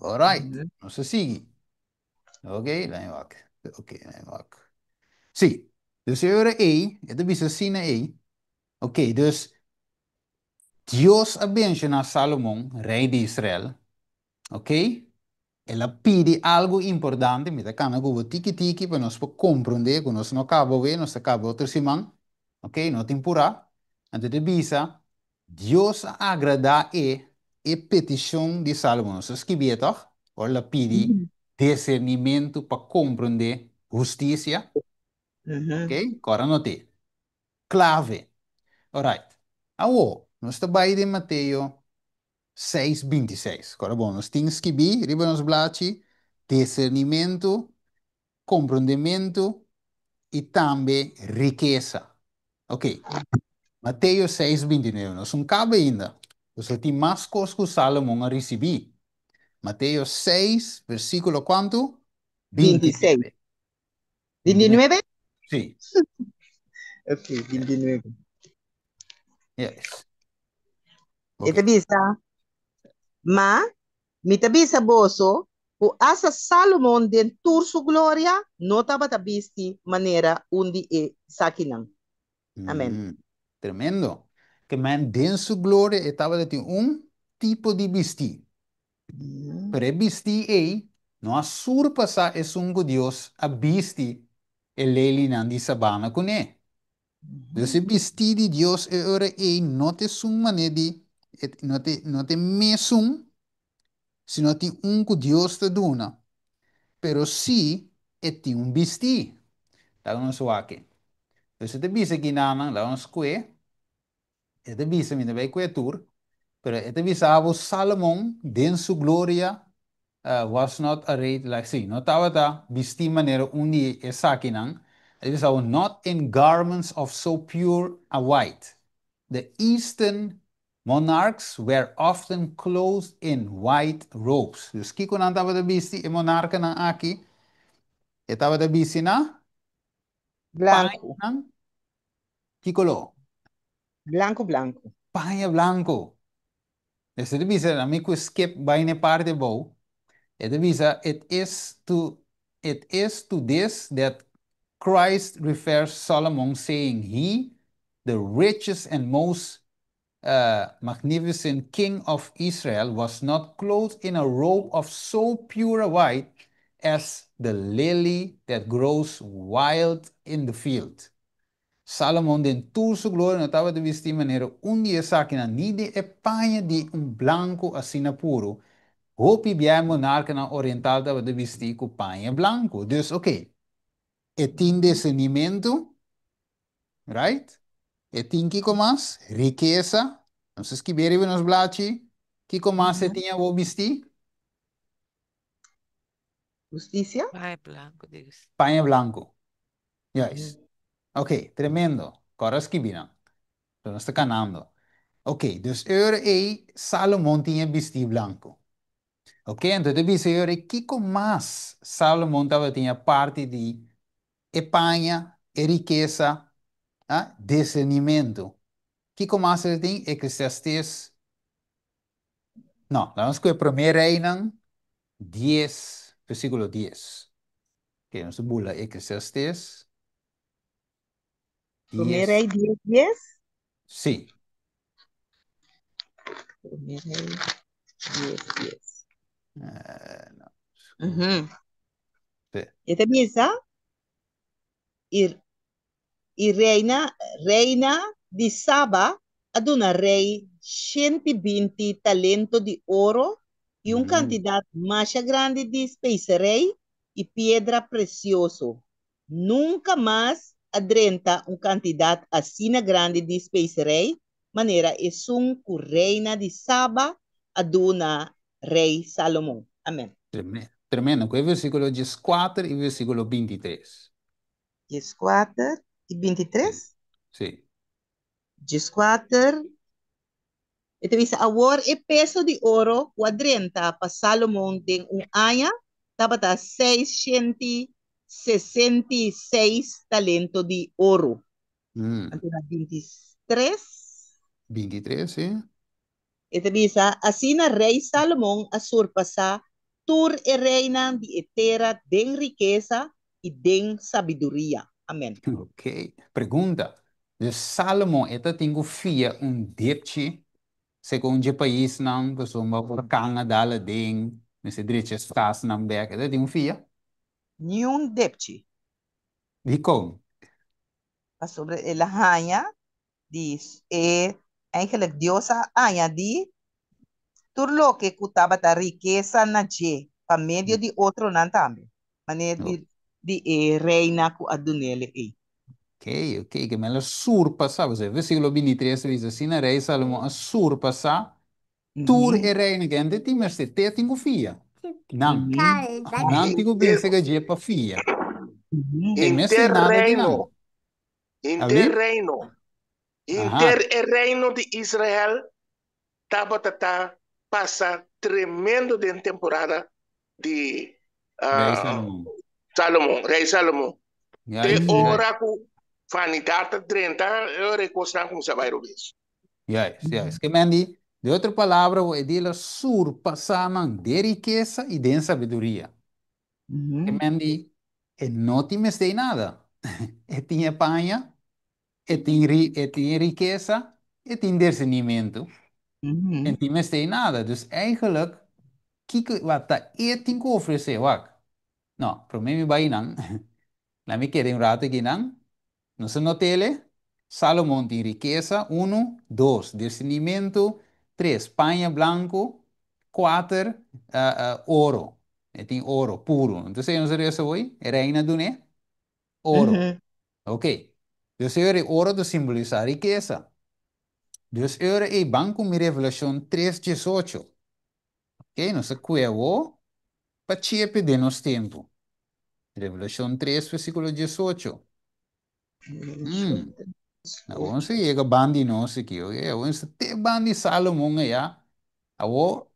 Alright, nos ta sigui. Ok, laat wak. Ok, laat wak. Sí, dus e ora ei, e ta bisa asina ei. Ok, dus Dios a benshoná Salomon, rei di Israel. Ok? El a pidi algu importante, mi ta kana ku bo tiki tiki pa nos por komprondé ku nos no kaba awe, nos ta kaba otro siman, ok, no tin purá. Anto e ta bisa, Dios a agradá e e petishon di Salomon. Nos a skibié tòg? Ora el a pidi disernimentu pa komprondé hustisia. Ok, kòrda not'é. Klave. Alright. Awor, nos ta bai den Mateo 6, 26. Kora bon, nos tin skibí riba nos blachi disernimentu, komprondementu i tambe rikesa. Ok, Mateo 6, 29. Nos un kaba ainda. Pasobra tin mas kos ku Salomon a risibí. Mateo 6, versíkulo kuantu? 26. 29. 29? Sí. Ok, 29. Yes. E ta bisa, Ma, mi ta bisa boso ku asta Salomon den tur su gloria no tabata bisti manera un di e sakinan. Amen. Tremendo. Ke men den su gloria e tabata tin un tipo di bistí. Pero e bistí ei no a surpasá esun ku Dios a bisti e lelinan di sabana kuné. Dus e bistí di Dios e ora ei no ta esun manera di, no ta, no ta e mesun, sino tin un ku Dios ta duna. Pero sí e tin un bistí. Laga nos wak. Dus e ta bisa kinanan, laga nos kue. E ta bisa, mi ta bai kue tur, pero e ta bisa bo Salomon den su gloria was not arrayed like, sí, no tabata bistí manera un di esakinan. E ta bisa bo, not in garments of so pure a white. The eastern monarchs were often clothed in white robes. Dus kiko nan tabata bisti, e monarkanan aki? E tabata bisti na Blanku. pañanan ki koló? Blanku blanku. Paña blanku. Dus e ta bisa, ami ku skip bai na e parti abou, e ta bisa, it is to this that Christ refers Solomon saying he, the richest and most magnificent king of Israel, was not clothed in a robe of so pure a white as the lily that grows wild in the field. Salomon den tur su gloria no tabata bistí manera un di esakinan, ni den e paña di un blanku asina puru. Hopi bia e monarkanan oriental tabata bistí ku paña blanku. Dus, oké, e tin disernimentu, right? E tin kiko mas? Rikesa. Nos a skibí riba nos blachi. Kiko mas e tin awor bistí? Hustisia? Paña blanku, dios. Paña blanku. Juist. Ok, tremendo. Kòrda skibí nan. So nos ta kanando. Ok, dus e ora ei Salomon tin e bistí blanku. Ok, anto ta bisa e ora ei kiko mas Salomon tabatin aparte di e paña, e rikesa, ah, disernimentu. Kiko mas el tin? Eclesiastes. No, laga nos ku e Promé Reinan 10, versíkulo 10. Ok, nos ta bula Eclesiastes Promé 10. Rei 10, 10. Sí. Promé Rei 10, 10. No, Sí. E ta bisa, i reina di Saba a duna rei 120 talento di oro i un kantidat masha grandi di speserei i piedra presioso. Nunka mas a drenta un kantidat asina grandi di speserei manera esun ku reina di Saba a duna rei Salomon. Amèn. Tremendo. Tremendo. Ku e versíkulo 14 i versíkulo 23. 14 i 23? Sí. 14. E ta bisa, awor e peso di oro ku a drenta pa Salomon den un aña tabata 666 talento di oro. Anto na 23. 23, sí. E ta bisa, asina rei Salomon a surpasá tur e reinan di e tera den rikesa i den sabiduria. Amèn. Ok. Pregunta. Dus Salomon e ta tin ku fia un depchi segun dje paisnan, pasobra orkan a dal aden, mester drecha es kasnan bèk. E ta tin un fia? Niun depchi. Dikon? Pasobra el a haña di e, eigenlijk Dios a añadí tur loke ku tabata rikesa na dje pa medio di otronan tambe, manera di e reina ku a dun'el ei. Ok, ke men el a surpasá, pasobra e versíkulo 23 ta bisa asina, Rei Salomon a surpasá tur e reinan ku hende tin mester te tin ku fia. Nan, nan tin ku bin serka dje pa fia. E mester Henter nada di nan. reino, henter Abli? reino, henter e reino di Israel tabata ta pasa tremendo den temporada di Rei Salomon. Salomon, Rei Salomon. Te ora ku vanidat ta drenta, e ora e kosnan kuminsá bai robes. Juist, juist. Ke men di, de otro palabra, bo e di el a surpasá nan den rikesa i den sabiduria. Ke men di, e no tin mester nada. E tin e paña, e tin e rikesa, e tin discernimentu. E tin mester nada. Dus eigenlijk, kiko wat ta e tin ku ofresé? Wak. No, promé mi bai nan. Laat mi keda un rato aki nan. Nos a not'ele, Salomon tin rikesa, unu, dos, discernimentu, tres, paña blanku, kuater, oro. E tin oro puru. Entonces nos a resa hoy, e reina dun'é oro. Ok. Dus e ora e oro ta simbolisá rikesa. Dus e ora ei ban ku mi Revelashon tres 18. Ok, nos a kue awor pa chepe den nos tempu. Revelashon 3, versíkulo 18. Awor nos a yega ban di nos aki, ok? Awor nos ta te ban di Salomon allá. Awor,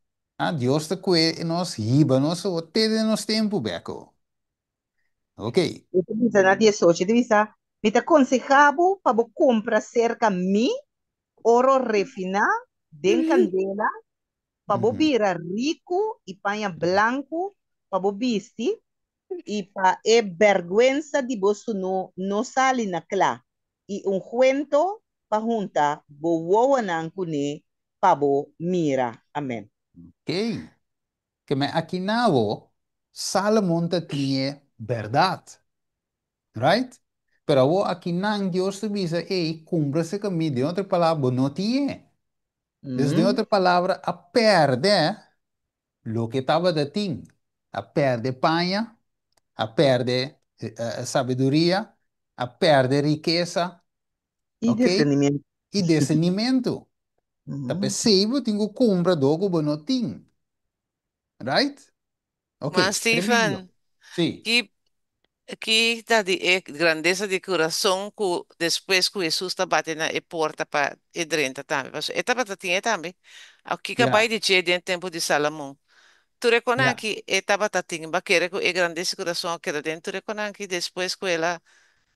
Dios ta kue nos, hiba nos awor te den nos tempu bek awor. Ok. E ta bisa na 18, e ta bisa, Mi ta konsehá bo pa bo kumpra serka mi oro refiná den kandela, pa bo bira riku i paña blanku pa bo bisti, i pa e bèrgwensa di bo sunú no sali na kla, i ungwento pa hunta bo wowonan kuné pa bo mira. Amèn. Ok. Ke men aki na bo, Salomon ta tin e bèrdat. Right? Pero awor aki nan Dios ta bisa, ey, kumpra serka mi. Den otro palabra, bo no tin e. Dus den otro palabra, a pèrdè loke tabata tin. A pèrdè paña, a pèrdè sabiduria, a pèrdè rikesa, I ok? discernimentu. I discernimentu. Ta p'esei bo tin ku kumpra dor ku bo no tin. Right? Ok, Ma tremendo. Stephen, Sí. ki ta di e grandesa di kurason ku despues ku Hesus ta bati na e porta pa e drenta tambe? Pasobra e tabata tin e tambe. A kiko a bai di dje den tempu di Salomon? Tur e konan aki e tabata tin. Bo a kere ku e grandesa di kurason a keda den tur e konan aki despues ku el a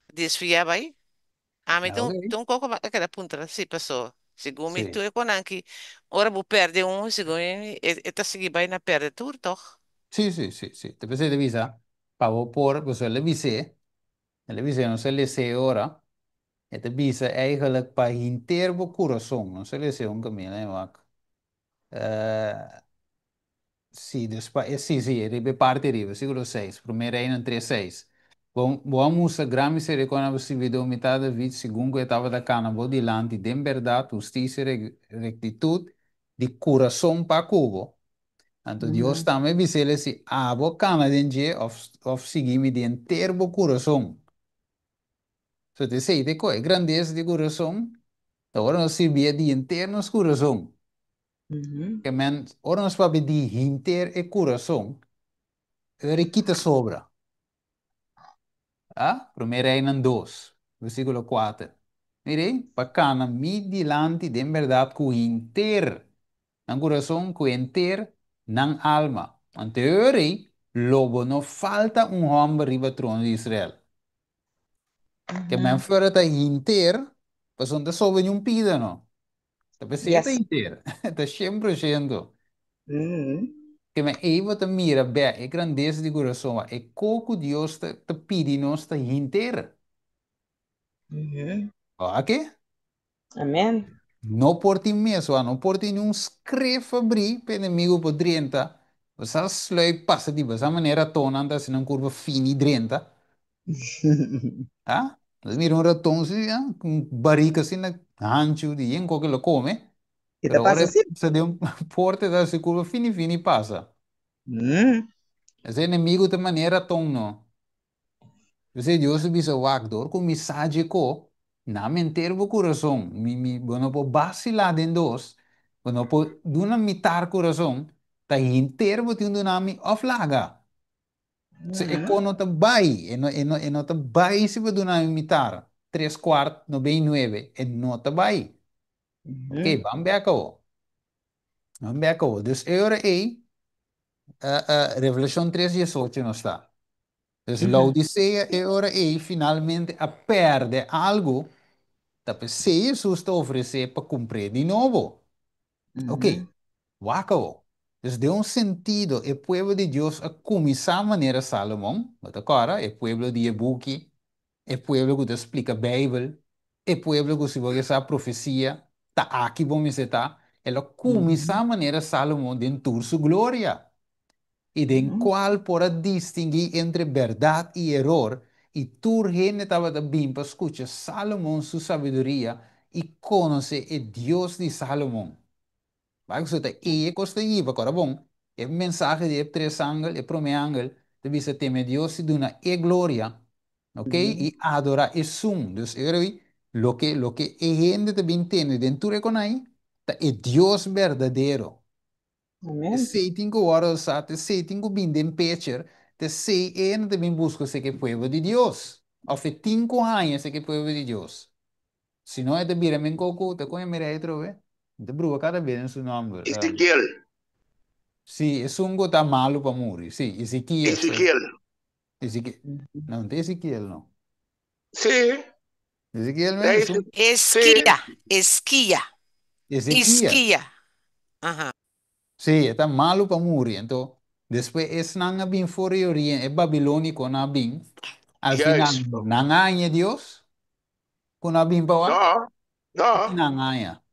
desviá bai? Ami ta un koko a keda puntra si paso segun mi tur e konan aki ora bo perde un segun mi e ta sigui bai na perde tur toch? Sí, sí, sí, sí. Te p'esei ta bisa pa bo por, pasobra el a bis'é, el a bis'é nos a les'é ora, e ta bisa eigenlijk pa hinter bo kurason, nos a les'é un kaminda, wak. Sí, dus pa, sí, sí, riba e parti riba, versículo 6, Promé Reinan 3, 6. Bon, bo a mustra gran misericordia na bo sirbidó mi tata David, segun ku e tabata kana bo dilanti den bèrdat, hustisia i rektitut di kurason pa ku bo. Anto Dios tambe bis'el si abo kana den dje òf òf sigui mi den henter bo kurason. So ta esei ta e kos, e grandesa di kurason ta ora nos sirbié di henter nos kurason. Ke men ora nos papia di henter e kurason, e ora e kita sobra. A, Promé Reinan 2, versíkulo 4. Mira ei, pa kana mi dilanti den bèrdat ku henter nan kurason, ku henter nan alma. Anto e ora ei lo bo no falta un hòmber riba trono di Israel. Ke men fuera ta henter, pasobra no ta sobra niun pida no. Ta p'esei ta henter, ta 100%. Ke men ei bo ta mira bèk e grandesa di kurason, e ko ku Dios ta pidi nos ta henter. Oke? Amen. No por tin mes, wak, no por tin niun skref abrí pa enemigu por drenta. Bo sa sluip pasa di bo sa manera ratonnan ta hasi nan kurpa fini drenta. Ah, bo mira un raton si, ah, ku un barika asina hanchu di yen koke lo kome, E ta pero ora pasa e si. pasa den un porta e ta hasi kurpa fini fini pasa. Ese enemigu ta manera raton no. P'esei Dios a bisa, Wak, dor ku mi sa dje ko, na mi henter bo kurason, mi, mi, bo no por basilá den dos, bo no por duna mitar kurason, ta henter bo tin duna mi òf laga. Se e ko no ta bai, e no, e no, e no ta bai si bo duna mi mitar, tres kuart, nobei nuebe, e no ta bai. Ok, ban bèk awo. Ban bèk awo. Dus e ora ei, Revelashon 3:18 nos ta. Dus Laodicea e ora ei finalmente a pèrdè algu, ta p'esei Hesus ta ofresé pa kumpr'é di nobo. Ok, wak awo. Dus den un sentido e pueblo di Dios a kuminsá manera Salomon, bo ta kòrda? E pueblo di e buki, e pueblo ku ta splika Beibel, e pueblo ku si bo ke sa profesia, ta aki bo mester ta. El a kuminsá manera Salomon den tur su gloria. I den kual por a distinguí entre bèrdat i eror, i tur hende tabata bin pa skucha Salomon su sabiduria i konosé e Dios di Salomon. Bai ku ta ei e kos ta yiba, kòrda bon, e mensahe di e tres angel, e promé angel, ta bisa teme Dios i duna e gloria, ok, i adorá esun. Dus e ora ei, loke loke e hende ta bin tende den tur e konai ta e Dios berdadero. Amen. Esei tin ku wòrdu usá, ta esei tin ku bin den pecher, ta esei e hende ta bin buska esei ku e pueblo di Dios. Òf e tin ku haña esei ku e pueblo di Dios. Si no e ta bira men koko, ta kon e mira ei atrobe? Mi ta bruha kada bes den su nòmber. Ezekiel. Sí, esun ku ta malu pa muri. Sí, Ezekias. Ezekiel. Ezekiel. No, no ta Ezekiel no. Sí. Ezekiel men, esun. Eskia, Eskia. Ezekias. Iskia. Aha. Sí, e ta malu pa muri. Anto, despues esnan a bin for di oriente, e babilónikonan a bin. Al final, nan a haña Dios ku nan a bin pa wak? No, no. Ki nan a haña?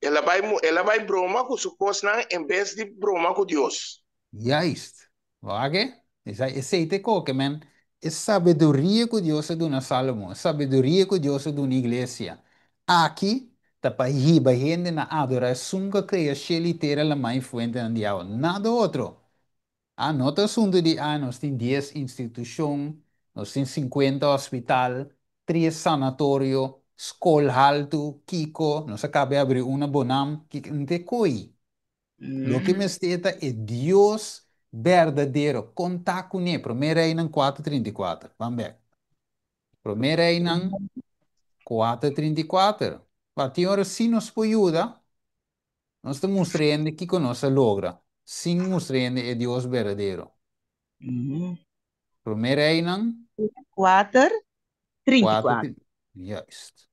El a bai, el a bai broma ku su kosnan en bes di broma ku Dios. Juist. Wak e? Esei, esei ta e koke, men. E sabiduria ku Dios a duna Sálomon, e sabiduria ku Dios a duna iglesia, aki ta pa hiba hende na adorá esun ku a krea shelu i tera, lamá i fuentenan di awa, nada otro. Ah, no ta asuntu di, ah, nos tin 10 institushon, nos tin 50 hospital, tres sanatorio, skol haltu, kiko, nos a kaba di abri un na Bonam, kiko, no ta e koi. Loke mester ta e Dios berdadero. Konta kuné. Promé Reinan 4:34. Ban bèk. Promé Reinan 4:34. Ba tin ora si nos por yuda, nos ta mustra hende kiko nos a logra, sin mustra hende e Dios berdadero. Promé Reinan 4:34. Juist.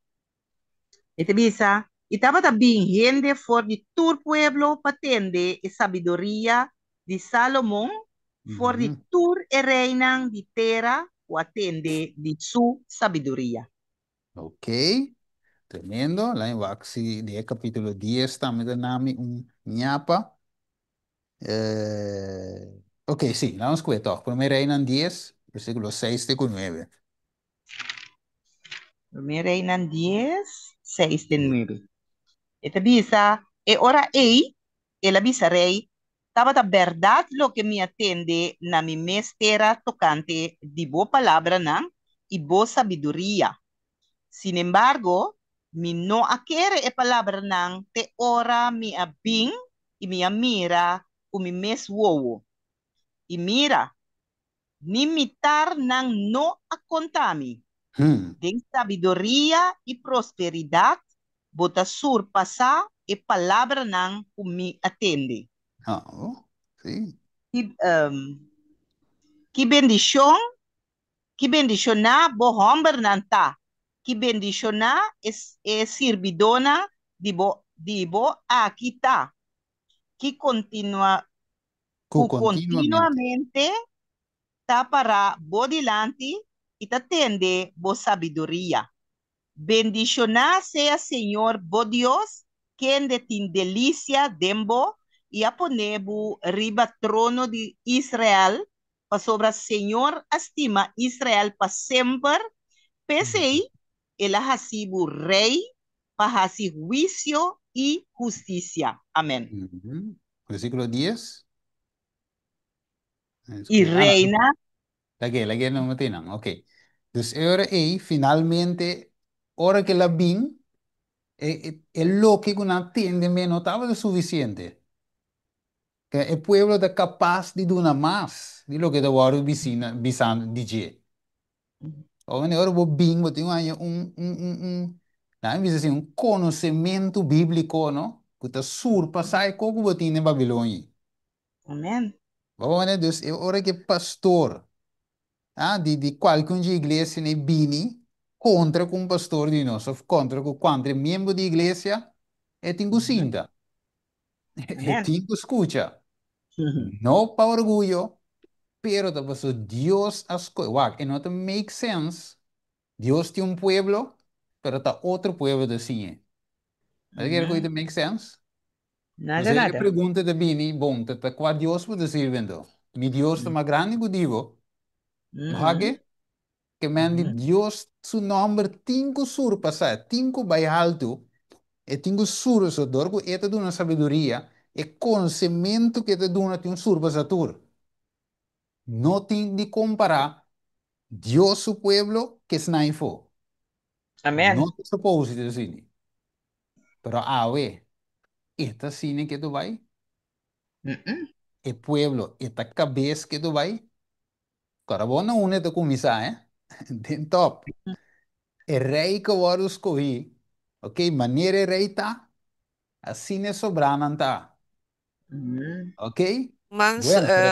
E ta bisa, I tabata bin hende for di tur pueblo pa tende e sabiduria di Salomon, for di tur e reinan di tera ku a tende di su sabiduria. Ok, tremendo. Lain wak si di e kapítulo 10 tambe ta nami un Ñapa. Ok, sí, laat ons toch. Promé Reinan 10, versíkulo 6 te ku 9. Promé Reinan 10, 6 te 9. E ta bisa, e ora ei, el a bisa rei, tabata bèrdat loke mi a tende na mi mes tera tokante di bo palabranan i bo sabiduria. Sinembargo, mi no a kere e palabranan te ora mi a bin i mi a mira ku mi mes wowo. I mira, ni mitar nan no a konta mi. Den sabiduria i prosperidat bo ta surpasá e palabranan ku mi a tende. Oh, sí. Ki, ki bendishon, ki bendishoná bo hòmbernan ta, ki bendishoná e, e sirbidónan di bo, di bo aki ta, ki kontinua, Ku ku kontinuamente. kontinuamente ta pará bo dilanti i ta tende bo sabiduria. Bendishoná sea Señor bo Dios, kende tin delisia den bo i a pone bo riba trono di Israel, pasobra Señor a stima Israel pa semper, p'esei el a hasi bo rei pa hasi huisio i hustisia. Amèn. Versíkulo 10. I Ah, no. reina. Lag'é, lag'é no matinan. Ok. Dus e ora ei, finalmente, ora ku el a bin, e, e, e loke ku nan tende me no tabata sufisiente. Ke e pueblo ta kapas di duna mas di loke ta wòrdu bisina, bisando di dje. Ora ora bo bin, bo tin un haña un, un, un, un, laat mi bisa asina, un konosementu bíbliko, no? Ku ta surpasá e kos ku bo tin den Babilonia. Amèn. Bo wak dus e ora ku e pastor ah, di, di kualke un dje iglesia nei bini kontra ku un pastor di nos òf kontra ku kuantre miembro di iglesia, e tin ku sinta, e Amèn. tin ku skucha. No pa orguyo, pero ta pasobra Dios a skohe. Wak, e no ta make sense. Dios tin un pueblo, pero ta otro pueblo ta siñ'e. Bo ta kere ku e ta make sense? Nada, Entonces e nada. pregunta ta bini, bon, ta ta kua Dios bo ta sirbi anto? Mi Dios ta mas grandi ku di bo? Bo hak-e? Ke men di Dios su nòmber tin ku surpasá, tin ku bai haltu, e tin ku surpasá, dor ku e ta duna sabiduria, e konosementu ku e ta duna tin un surpasá tur. No tin di kompará Dios su pueblo ku esnan afó. Amèn. No ta supposed asina. Pero awe, e ta asina ke tu bai? E pueblo, e ta kabes ke tu bai? Kora bo na unda e ta kuminsá, eh? Den top. E rei ku wòrdu skohí, ok, manera e rei ta, asina e sobranan ta. Ok? Mans, Bueno, pero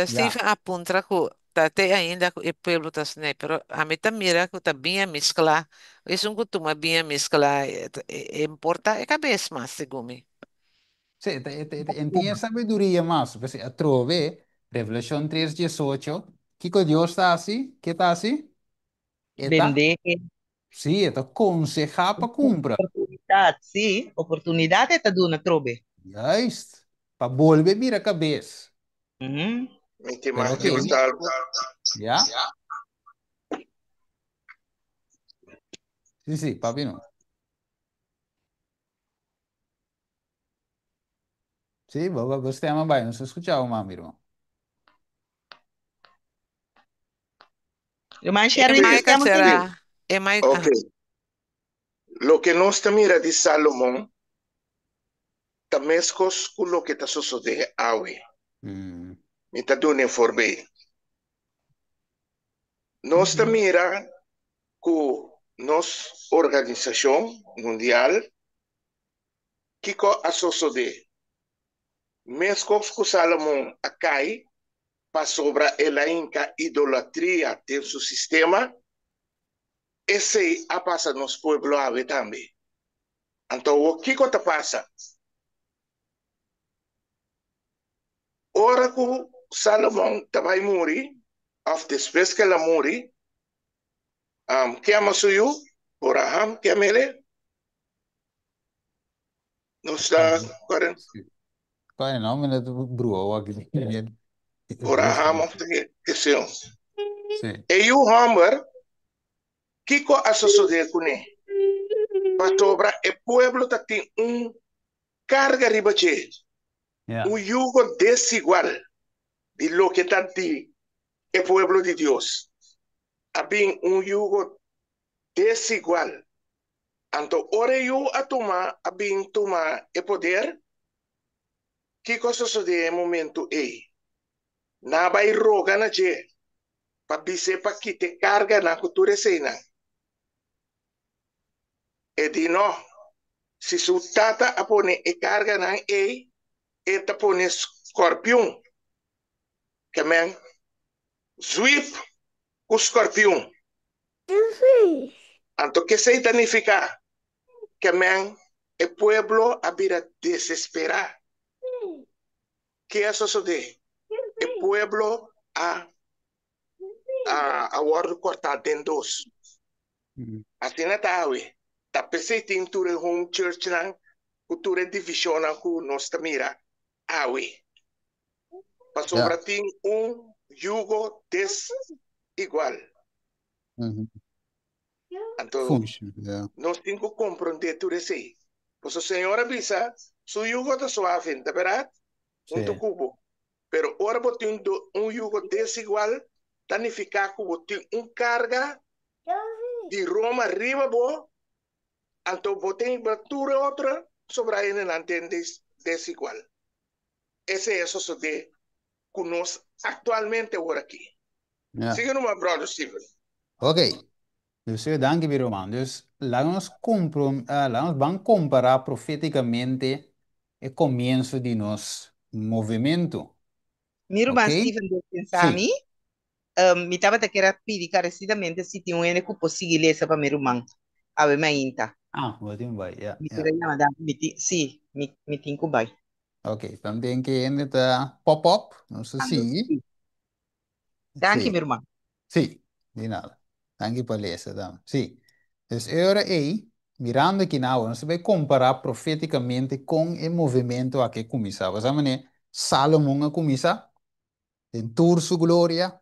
ya. Steven a puntra ku ta te ainda ku e pueblo ta snei, pero ami ta mira ku ta bien mezclá. Esun ku tuma bien mezclá, e importa e cabes mas, segun mi. Sí, en tin e sabiduria mas. Pues, atrobe, Revelacion 3:18, kiko Dios ta hasi? Ke ta hasi? E ta, Bende sí, e ta konsehá pa kumpra. oportunidat, sí, oportunidat e ta duna atrobe. Juist, pa bolbe bira kabes. Mi te Pero mag ok, bisa algu? ya? Sí, sí, papi no. Sí, bo, bo, bo stem a bai, no se escuchaba, mami, ruman. Ruman E Sherwin, Mike stem será, Sí, e Mike, ok. aha. Loke nos ta mira di Salomon ta meskos ku loke ta sosodé awe. Mi ta duna e voorbeeld. Nos ta mira ku nos organisashon mundial Kiko a sosodé? Meskos ku Salomon a kai pasobra el a hinka idolatria den su sistema, esei a pasa nos pueblo awe tambe. Anto awor kiko ta pasa? Ora ku Salomon ta bai muri, òf despues ku el a muri, ke ama su yu? Abraham ke am'el? Nos ta kore. Kore no, mi no brua aki. Abraham of Ezeon. Sí. E yu hòmber, kiko a sosodé kuné? Pasobra e pueblo ta tin un karga riba dje, un yugo desigual di loke ta di e pueblo di Dios. A bin un yugo desigual. Anto ora e yu a tuma a bin tuma e poder, kiko a sosodé e momentu ei? Nan a bai roga na dje pa bis'é pa kita e karganan ku tur eseinan. E di no, si su tata a pone e karganan ei, e ta pone skòrpiun. Ke men zwip ku skòrpiun. Anto kesei ta nifiká? Ke men e pueblo a bira desesperá. Ke a sosodé? E pueblo a a wòrdu kòrtá den dos. Asina ta awe. Ta p'esei tin tur e home churchnan ku tur e divishonnan ku nos ta mira awe. Pasobra tin un yugo desigual. Anto nos tin ku komprondé tur esei. Pasobra Señor a bisa, Su yugo ta suave, ta bèrdat? Huntu ku bo. Pero ora bo tin un yugo desigual, ta nifiká ku bo tin un karga di Roma riba bo, anto bo tin tur e otro sobrá hendenan den desigual. Esei a sosodé ku nos aktualmente awor aki. Sigui numa, Bròder Steven. Ok. Dus danki mi ruman. Dus laga nos comprom, laga nos ban kompará profétikamente e komienso di nos movementu. Mi ruman Ok? Steven, dispensá Sí. mi. Mi tabata kier a pidi karesidamente si tin un hende ku por sigui lesa pa mi ruman awe mainta. Ah, bo tin bai, ya, Mi ya. kier a yama dan, mi tin, sí, mi tin ku bai. Ok, tanten ke hende ta pop up, nos ta Ando, sigui. sí. Danki, Sí. mi ruman. Sí, di nada. Danki pa lesa tambe. Sí. Dus e ora ei, mirando aki na awe, nos ta bai kompará profétikamente kon e movementu aki a kuminsá. Bo sa manera Salomon a kuminsá? Den tur su gloria.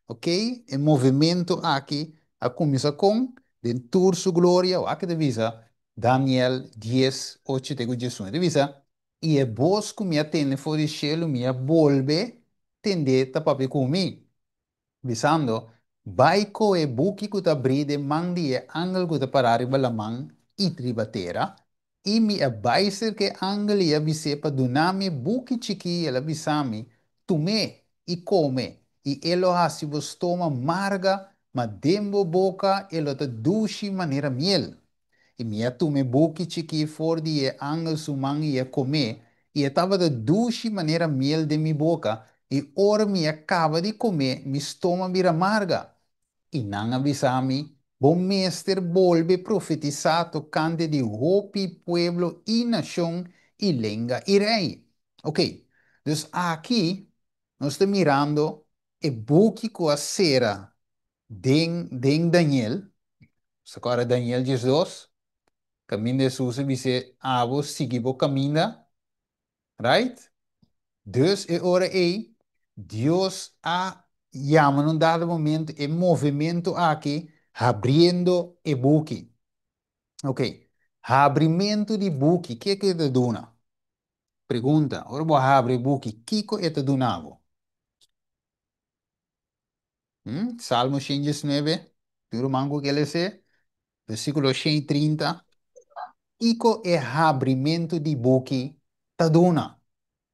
Ok, e movementu aki a kuminsá kon? Den tur su gloria. Wak e ta bisa Daniel dies, ocho te ku diesun. E ta bisa, I e bos ku mi a tende for di shelu mi a bolbe tend'é ta papia ku mi, bisando, Bai kohe buki ku ta brí den man di e angel ku ta pará riba laman i riba tera. I mi a bai serka e angel i a bis'é pa duna mi e buki chikí i el a bisa mi, Tum'é i kome, i e lo hasi bo stoma marga, ma den bo boka e lo ta dushi manera miel. I mi a tuma e buki chikí for di e angel su man i a kom'é, i e tabata dushi manera miel den mi boka, i ora mi a kaba di kom'é, mi stoma bira marga. I nan a bisa mi, Bo mester bolbe profetisá tokante di hopi pueblo i nashon i lenga i rei. Ok, dus aki nos ta mirando e buki ku a sera den den Daniel. Nos ta kòrda Daniel diesdos, kaminda Hesus a bis'é, Abo sigui bo kaminda, right? Dus e ora ei, Dios a yama na un dado momento e movimento aki habriendo e buki. Ok, habrimentu di buki, ke ku e ta duna? Pregunta, ora bo habri e buki, kiko e ta duna bo? Salmo 119, tur ruman ku ke les'é, versíkulo 130. Kiko e habrimentu di buki ta duna?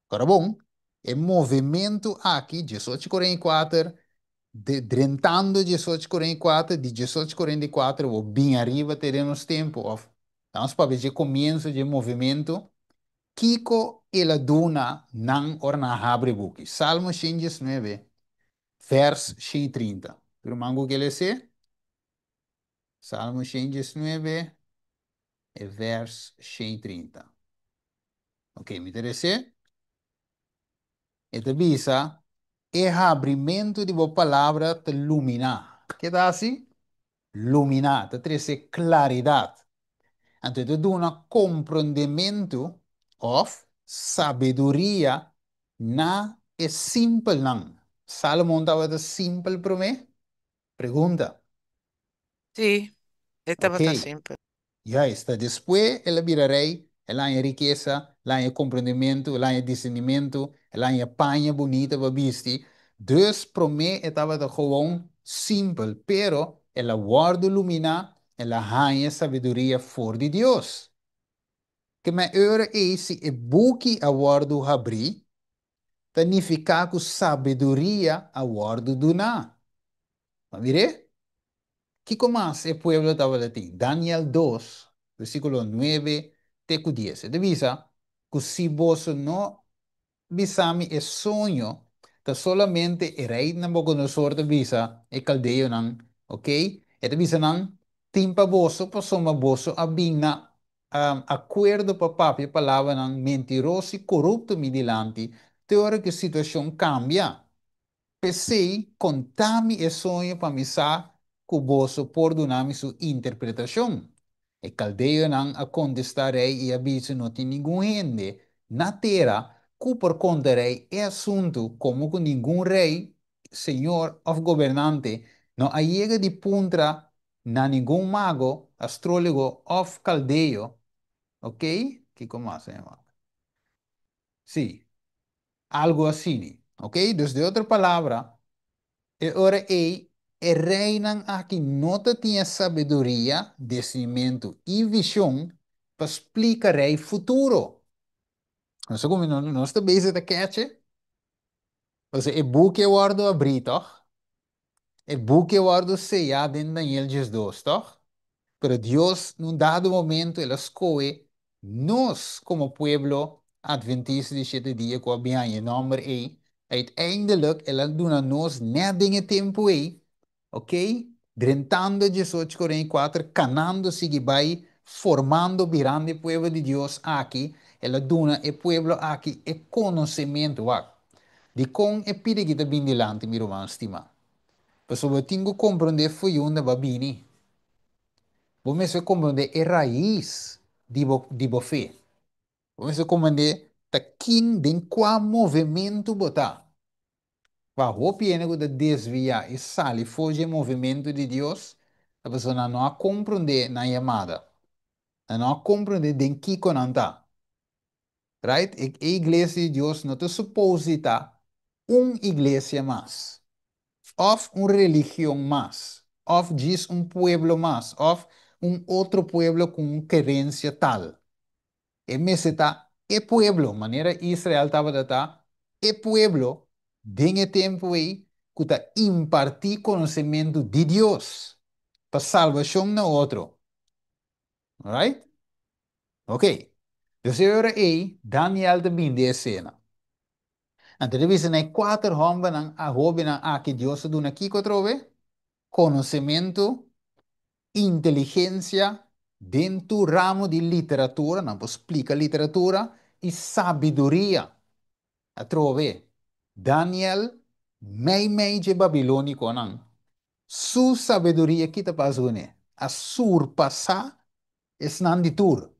Ora bon, e movementu aki, 1844, de drentando 1844, di 1844 bo bin ariba te den nos tempu, òf nos papia dje komienso dje movementu, kiko el a duna nan ora nan a habri buki? Salmo 119, vers 130. Tur ruman ku ke les'é? Salmo 119, e vers 130. Ok, mi ta res'é. E ta bisa, E habrimentu di bo palabra ta luminá. Ke ta hasi? Luminá, ta trese klaridat. Anto e ta duna komprondementu. Òf, sabiduria na e simpelnan. Salomon tabata simpel promé? Pregunta. Sí, e Ok. tabata simpel. Juist, ta despues el a bira rei, el a haña rikesa, el a haña komprendementu, el a haña disernimentu, el a haña paña bunita pa bisti. Dus promé e tabata gewoon simpel, pero el a wòrdu luminá, el a haña sabiduria for di Dios. Ke men e ora ei si e buki a wòrdu habrí, ta nifiká ku sabiduria a wòrdu duná. Bo a mir'é? Kiko mas e pueblo tabata tin? Daniel 2, versíkulo 9 te ku 10. E ta bisa ku si boso no bisa mi e soño, ta solamente e rei Nabucodonosor ta bisa e kaldeonan, ok? E ta bisa nan, Tin pa boso, pasobra boso a bin na akuerdo pa papia palabranan mentiroso i korupto mi dilanti, te ora ku e situashon kambia. P'esei, konta mi e soño pa mi sa ku boso por duna mi su interpretashon. E kaldeonan a kontestá rei i a bisa, No tin ningun hende na tera ku por konta rei e asuntu, komo ku ningun rei, señor òf gobernante no a yega di puntra na ningun mago, astrólogo òf kaldeo. Oké, kiko mas? Sí. Algo asini. Ok? Dus de otro palabra, e ora ei e reinan aki no ta tin e sabiduria, discernimentu i vision pa splika rei futuro. No sa como nos ta bezig ta keche. Pasobra e buki a wordo abrí, toch? E buki a wordo seyá den Daniel 12, toch? Pero Dios, na un dado momento, el a skohe nos komo pueblo Adventista di Shete Dia ku a bin haña e nòmber ei. Uiteindelijk, el a duna nos nèt den e tempu ei, ok, drentando 1844, kanando sigui bai, formando, birando e pueblo di Dios aki, el a duna e pueblo aki e konosementu. Wak, dikon e pidi aki ta bin dilanti, mi ruman stimá? Pasobra bo tin ku komprondé foyunda bo a bini. Bo mester komprondé e rais di bo di bo fe. Bo mester komprondé ta kin den kua movementu bo ta. Pa hopi hende ku ta desviá i sali for dje movementu di Dios, ta pasobra nan no a komprondé nan yamada. Nan no a komprondé den kiko nan ta. Right? E iglesia di Dios no ta supos di ta un iglesia mas, òf un religion mas, òf djis un pueblo mas, òf un otro pueblo ku un kerensia tal. E mester ta e pueblo, manera Israel tabata ta e pueblo den e tempu ei ku ta impartí konosementu di Dios pa salbashon na otro. Right? Ok. Dus e ora ei, Daniel ta bin den esena. Anto ta bisa na e kuater hòmbernan a hóbennan aki Dios a duna kiko atrobe? Konosementu, inteligensia den tur ramo di literatura, nan por splika literatura, i sabiduria. Atrobe, Daniel meimei dje babilónikonan, su sabiduria kita pas kuné? A surpasá Esnan di tur.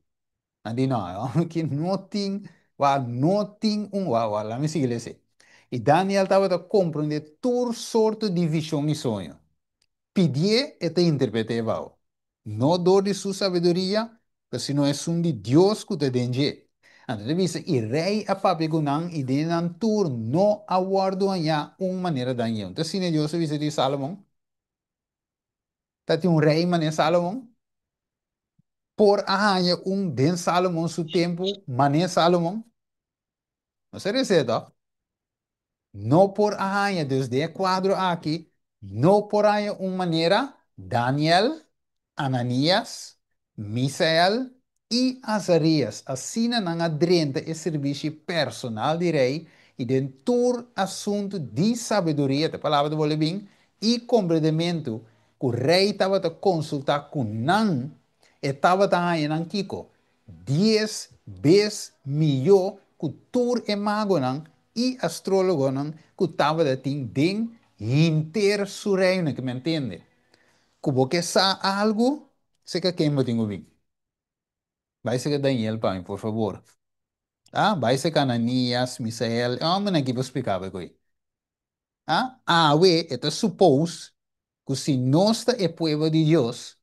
Nan di, No, e hòmber aki no tin, wak, no tin un, wak, wak, laat mi sigui lese. I Daniel tabata komprondé tur sorto di vishon i soño. Pidié, e ta interpret'é bou. No dor di su sabiduria, pero sino esun di Dios ku ta den dje. Anto ta bisa, I rei a papia ku nan, i den nan tur no a wòrdu hañá un manera Daniel. Ta asina Dios a bisa di Salomon? Ta tin un rei manera Salomon? Por a haña un den Salomon su tempu manera Salomon? No sa resé tòg? No por a haña, dus den e kuadro aki no por haña un manera Daniel, Ananias, Misael i Azarias. Asina nan a drenta e sirbishi personal di rei i den tur asuntu di sabiduria, ta e palabra ta bolbe bin, i komprendementu ku rei tabata konsultá ku nan, e tabata haña nan kiko? 10 bes mihó ku tur e magonan i astrólogonan ku tabata tin den henter su reino. Ke mi a ntende? Ku bo ke sa algu, seka ken bo tin ku bin. Bai seka Daniel pa mi, por fabor. Ah, bai serka Ananias, Misael, e hòmbernan aki por splika bo e koi. Ah, awe e ta suppose ku si nos ta e pueblo di Dios,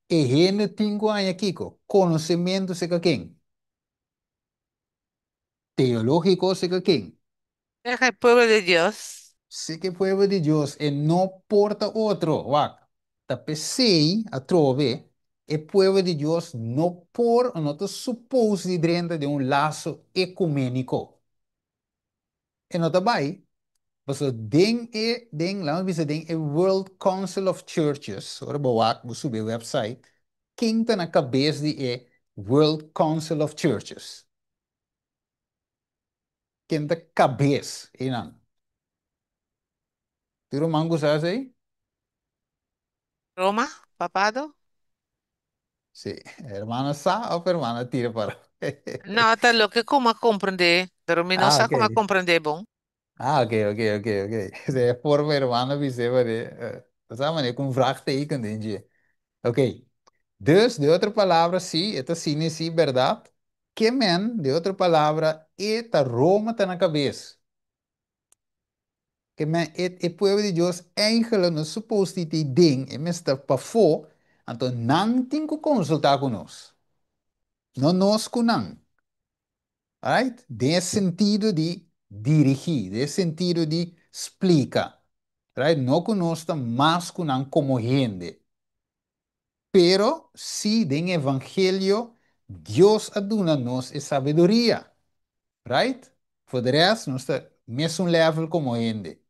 e hende tin ku haña kiko? Konosementu serka ken? Teológiko serka ken? Serka e pueblo di Dios. Serka e pueblo di Dios, e no por ta otro. Wak, ta p'esei atrobe e pueblo di Dios no por o no ta suppose di drenta den un laso ekuméniko. E no ta bai, pasobra den e, den, laat me bisa, den e World Council of Churches, ora bo wak, bo subi e website, ken ta na kabes di e World Council of Churches? Ken ta kabes einan? Tin ruman ku sa esei? Roma, papado? Sí, hermana sa of hermana tira para? No, ta loke ku mi a komprendé, pero mi no Ah, sa ok. ku mi a komprendé bon. Ah, ok. Se forma hermana bis'é pa de, sa manera ku un vraagteken den dje. Ok. Dus, de otro palabra, sí, e ta asina sí, bèrdat. Ke men, de otro palabra, e ta Roma ta na kabes. Ke men, e, e pueblo di Dios eigenlijk no supos di ta den, e mester pafó, anto nan tin ku konsultá ku nos. No nos ku nan. Alright? Den e sentido di dirigí, den e sentido di splika. Right? No ku nos ta mas ku nan komo hende. Pero sí den evangelio Dios a duna nos e sabiduria. Right? For de rest nos ta mesun level komo hende.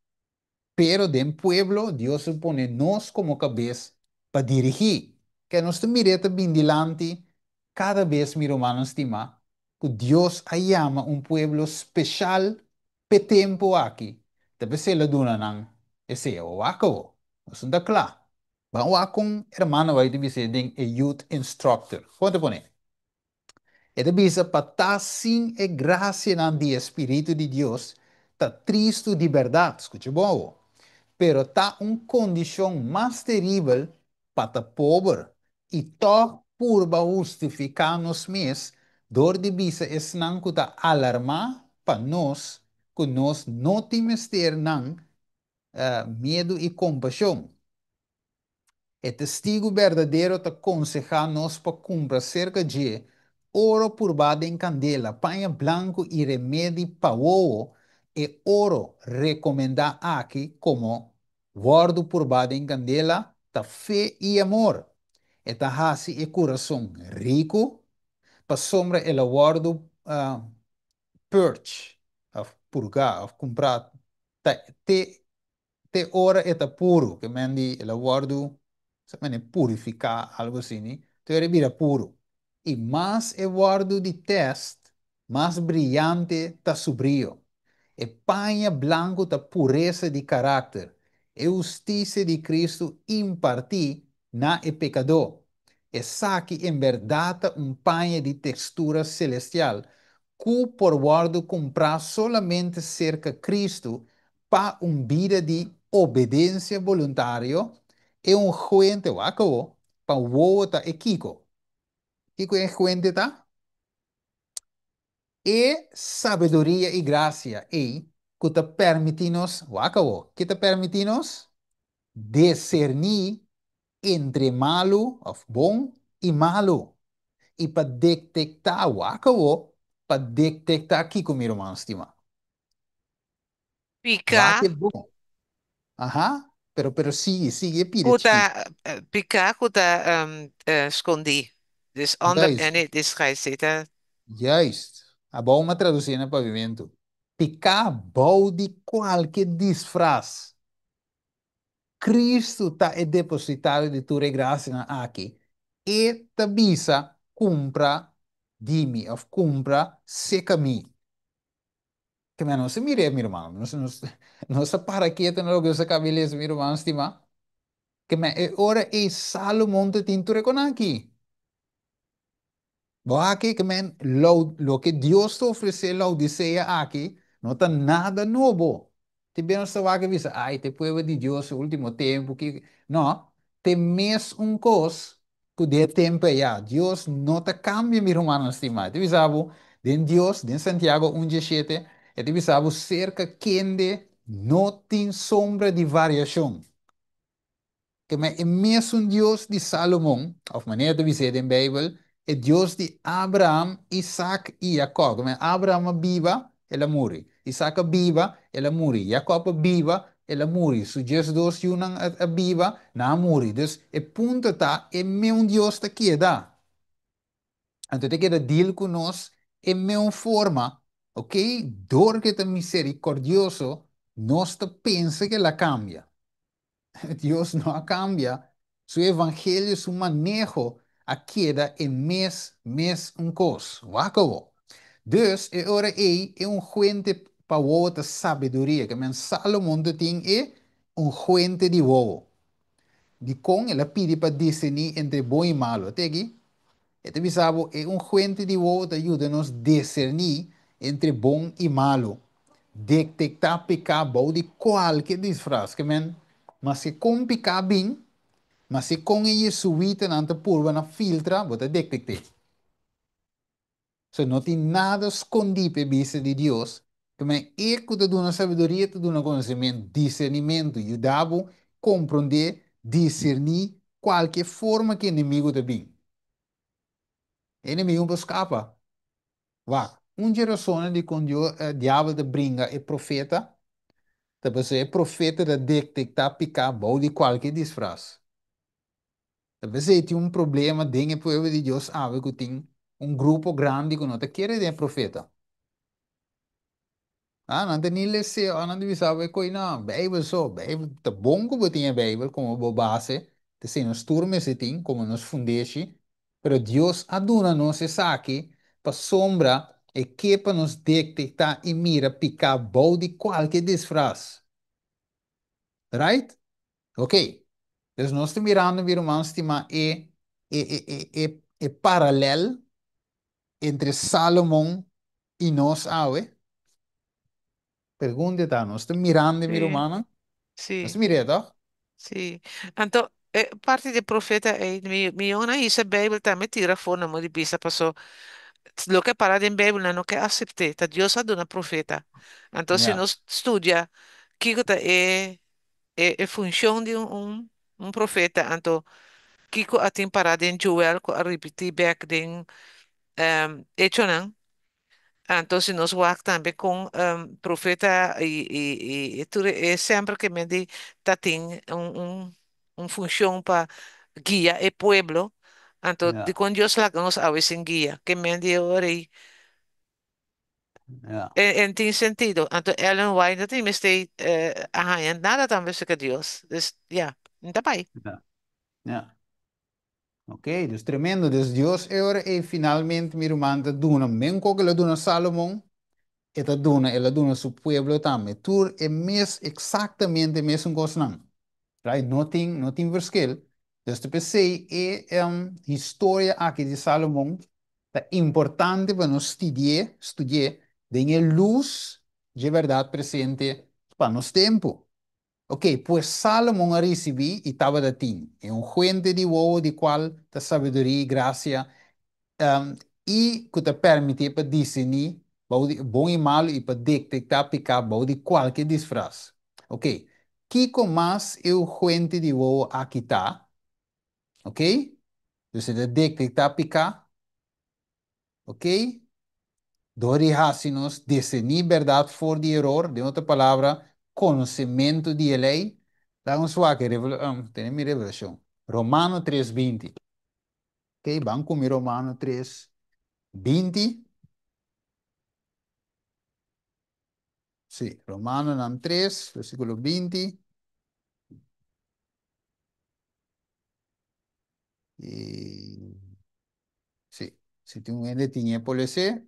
Pero den pueblo Dios a pone nos komo kabes pa dirigí. Ke nos ta mir'é ta bin dilanti kada bes, mi rumannan stimá, ku Dios a yama un pueblo speshal p'e tempu aki. Ta p'esei el a duna nan esei. Awor wak awor. Nos no ta kla. Ban wak kon hermano bai ta bis'é den e Youth Instructor. Kon ta pone? E ta bisa pa ta sin e grasianan di e Spiritu di Dios ta tristu di bèrdat, skucha bon awor, pero ta un kondishon mas teribel pa ta pober i tòg purba hustifiká nos mes dor di bisa esnan ku ta alarmá pa nos ku nos no tin mester nan miedu i kompashon. E testigu berdadero ta konsehá nos pa kumpra serka dje oro purbá den kandela, paña blanku i remedi pa wowo, e oro rekomendá aki komo wòrdu purbá den kandela ta fe i amor. E ta hasi e kurason riku, pasobra el a wòrdu purge, òf purgá, òf kumprá ta te te ora e ta puru, ke men di el a wòrdu, sa mene purifiká, algu asini, te ora e bira puru. I mas e wòrdu di tèst, mas briante ta su brio. E paña blanku ta puresa di karakter, e hustisia di Kristu impartí na e pekadó. Esaki en bèrdat ta un paña di tekstura selestial, ku por wòrdu kumprá solamente serka Kristu pa un bida di obedensia boluntario, e unguente, wak awo, pa wowo ta e kiko? Kiko e unguente ta? E sabiduria i grasia ei ku ta permití nos, wak awo, ke ta permití nos? Deserní entre malu, òf bon, i malu. I pa detektá, wak awo, pa detektá kiko, mi ruman stimá? Piká Wak e bon. Aha, pero pero sigui, sigui e pida ku ta chikito. piká ku ta skondí. Dus onder Juist, en het is gij juist. Abou m'a tradusí na papiamentu. Piká bou di kualke disfras. Kristu ta e depositario di tur e grasianan aki. E ta bisa, Kumpra di mi òf kumpra seka mi. Ke men nos a mir'é, mi ruman. Nos, nos, nos a para ketu na loke nos a kaba di lesa, mi ruman stimá. Ke men e ora ei Salomon ta tin tur e konan aki. Bo aki ke men lo, loke Dios ta ofresé Laodisea aki no ta nada nobo. Tin bia nos ta wak i bisa, ai, ta e pueblo di Dios e ultimo tempu ki. No, ta e mes un kos ku di e tempu ayá. Dios no ta kambia, mi rumannan stimá. Ta bisa bo, Den Dios, den Santiago 1,7, e ta bisa bo serka kende no tin sombra di variashon. Ke men e mesun Dios di Salomon, òf manera ta bis'é den Beibel, e Dios di Abraham, Isak i Jakòb. Ke men Abraham a biba, el a muri. Isak a biba, el a muri. Jakòb a biba, el a muri. Su 12 yunan a biba, nan a muri. Dus e punto ta, e meun Dios ta keda. Anto e ta keda deal ku nos e meun forma, ok? Dor ku e ta miserikòrdioso, nos ta pensa ku el a kambia. Dios no a kambia, su evangelio, su maneho a keda e mes mes un kos. Wak awo. Dus e ora ei e unguente pa wowo ta sabiduria, ke men Salomon ta tin e unguente di wowo. Dikon el a pidi pa diserní entre bon i malu? Te aki e ta bisa bo e unguente di wowo ta yuda nos diserní entre bon i malu. Detektá piká bou di kualke disfras. Ke men, maske kon piká bin, maske kon e yesuitanan ta purba na filtra, bo ta detekt'é. So, no tin nada skondí p'e bista di Dios. Ke men, e ku ta duna sabiduria ta duna konosementu, disernimentu, yuda bo komprondé, diserní kualke forma ku enemigu ta bin. E enemigu no por skapa. Wak, un dje rasonnan dikon diabel ta bringa e profeta ta pasobra e profeta ta detektá piká bou di kualke disfras. Ta p'esei tin un problema den e pueblo di Dios awe ku tin un grupo grandi ku no ta kere den e profeta. Ah, nan ta ni les'é, ah, nan ta bisa bo e koi nan, Beibel so, Beibel, ta bon ku bo tin e Beibel komo bo base, t'esei nos tur mester tin komo nos fundeshi, pero Dios a duna nos esaki pasobra e ke pa nos detektá i mira piká bou di kualke disfras. Right? Ok. Dus nos ta mirando, mi ruman stimá, e e e e e paralèl entre Salomon i nos awe? Pregunta ta, nos ta mirando mi Sí, rumannan? Nos ta sí, mir'é, toch? sí. Anto, e parti di profeta ei, mi yonnan hisa Bijbel tambe tira afó na mo di bisa paso loke a para den Bijbel nan no ke asept'é. Ta Dios a duna profeta. Anto si nos studia kiko ta e funshon di un profeta, anto kiko a tin para den Joel ku a ripití bèk den Echonan. Anto si nos wak tambe kon profeta i tur e semper ke men di ta tin un funshon pa guia e pueblo. Anto dikon Dios laga nos awe sin guia? Ke men di e ora ei en tin sentido. Anto Ellen White no tin mester a haña nada tambe serka Dios. Dus ya, n ta bai. Ja. Ok, dus tremendo. Dus Dios e ora ei finalmente, mi ruman, ta duna men kok el a duna Salomon, e ta duna, el a duna su pueblo tambe. Tur e mes, eksaktamente e mesun kosnan. Right? No tin verschil. Dus ta p'esei e historia aki di Salomon ta importante pa nos studi'é, studi'é den e lus dje bèrdat presente pa nos tempu. Ok, pues Salomon a risibí i tabata tin e un fuente di wowo di kual ta sabiduria i grasia, i ku ta permitié pa diserní bou di bon i malu i pa detektá piká bou di kualke disfras. Ok, kiko mas e un fuente di wowo aki ta? Ok, dus e ta detektá piká. Ok, dor di hasi nos diserní bèrdat for di eror, den otro palabra, konosementu di e lei. Laga nos wak e tene mi revelashon. Romano 3:20. Ok, ban ku mi Romano 3:20. Sí, Romanonan 3, versíkulo 20. I sí, si tin un hende tin e por les'é.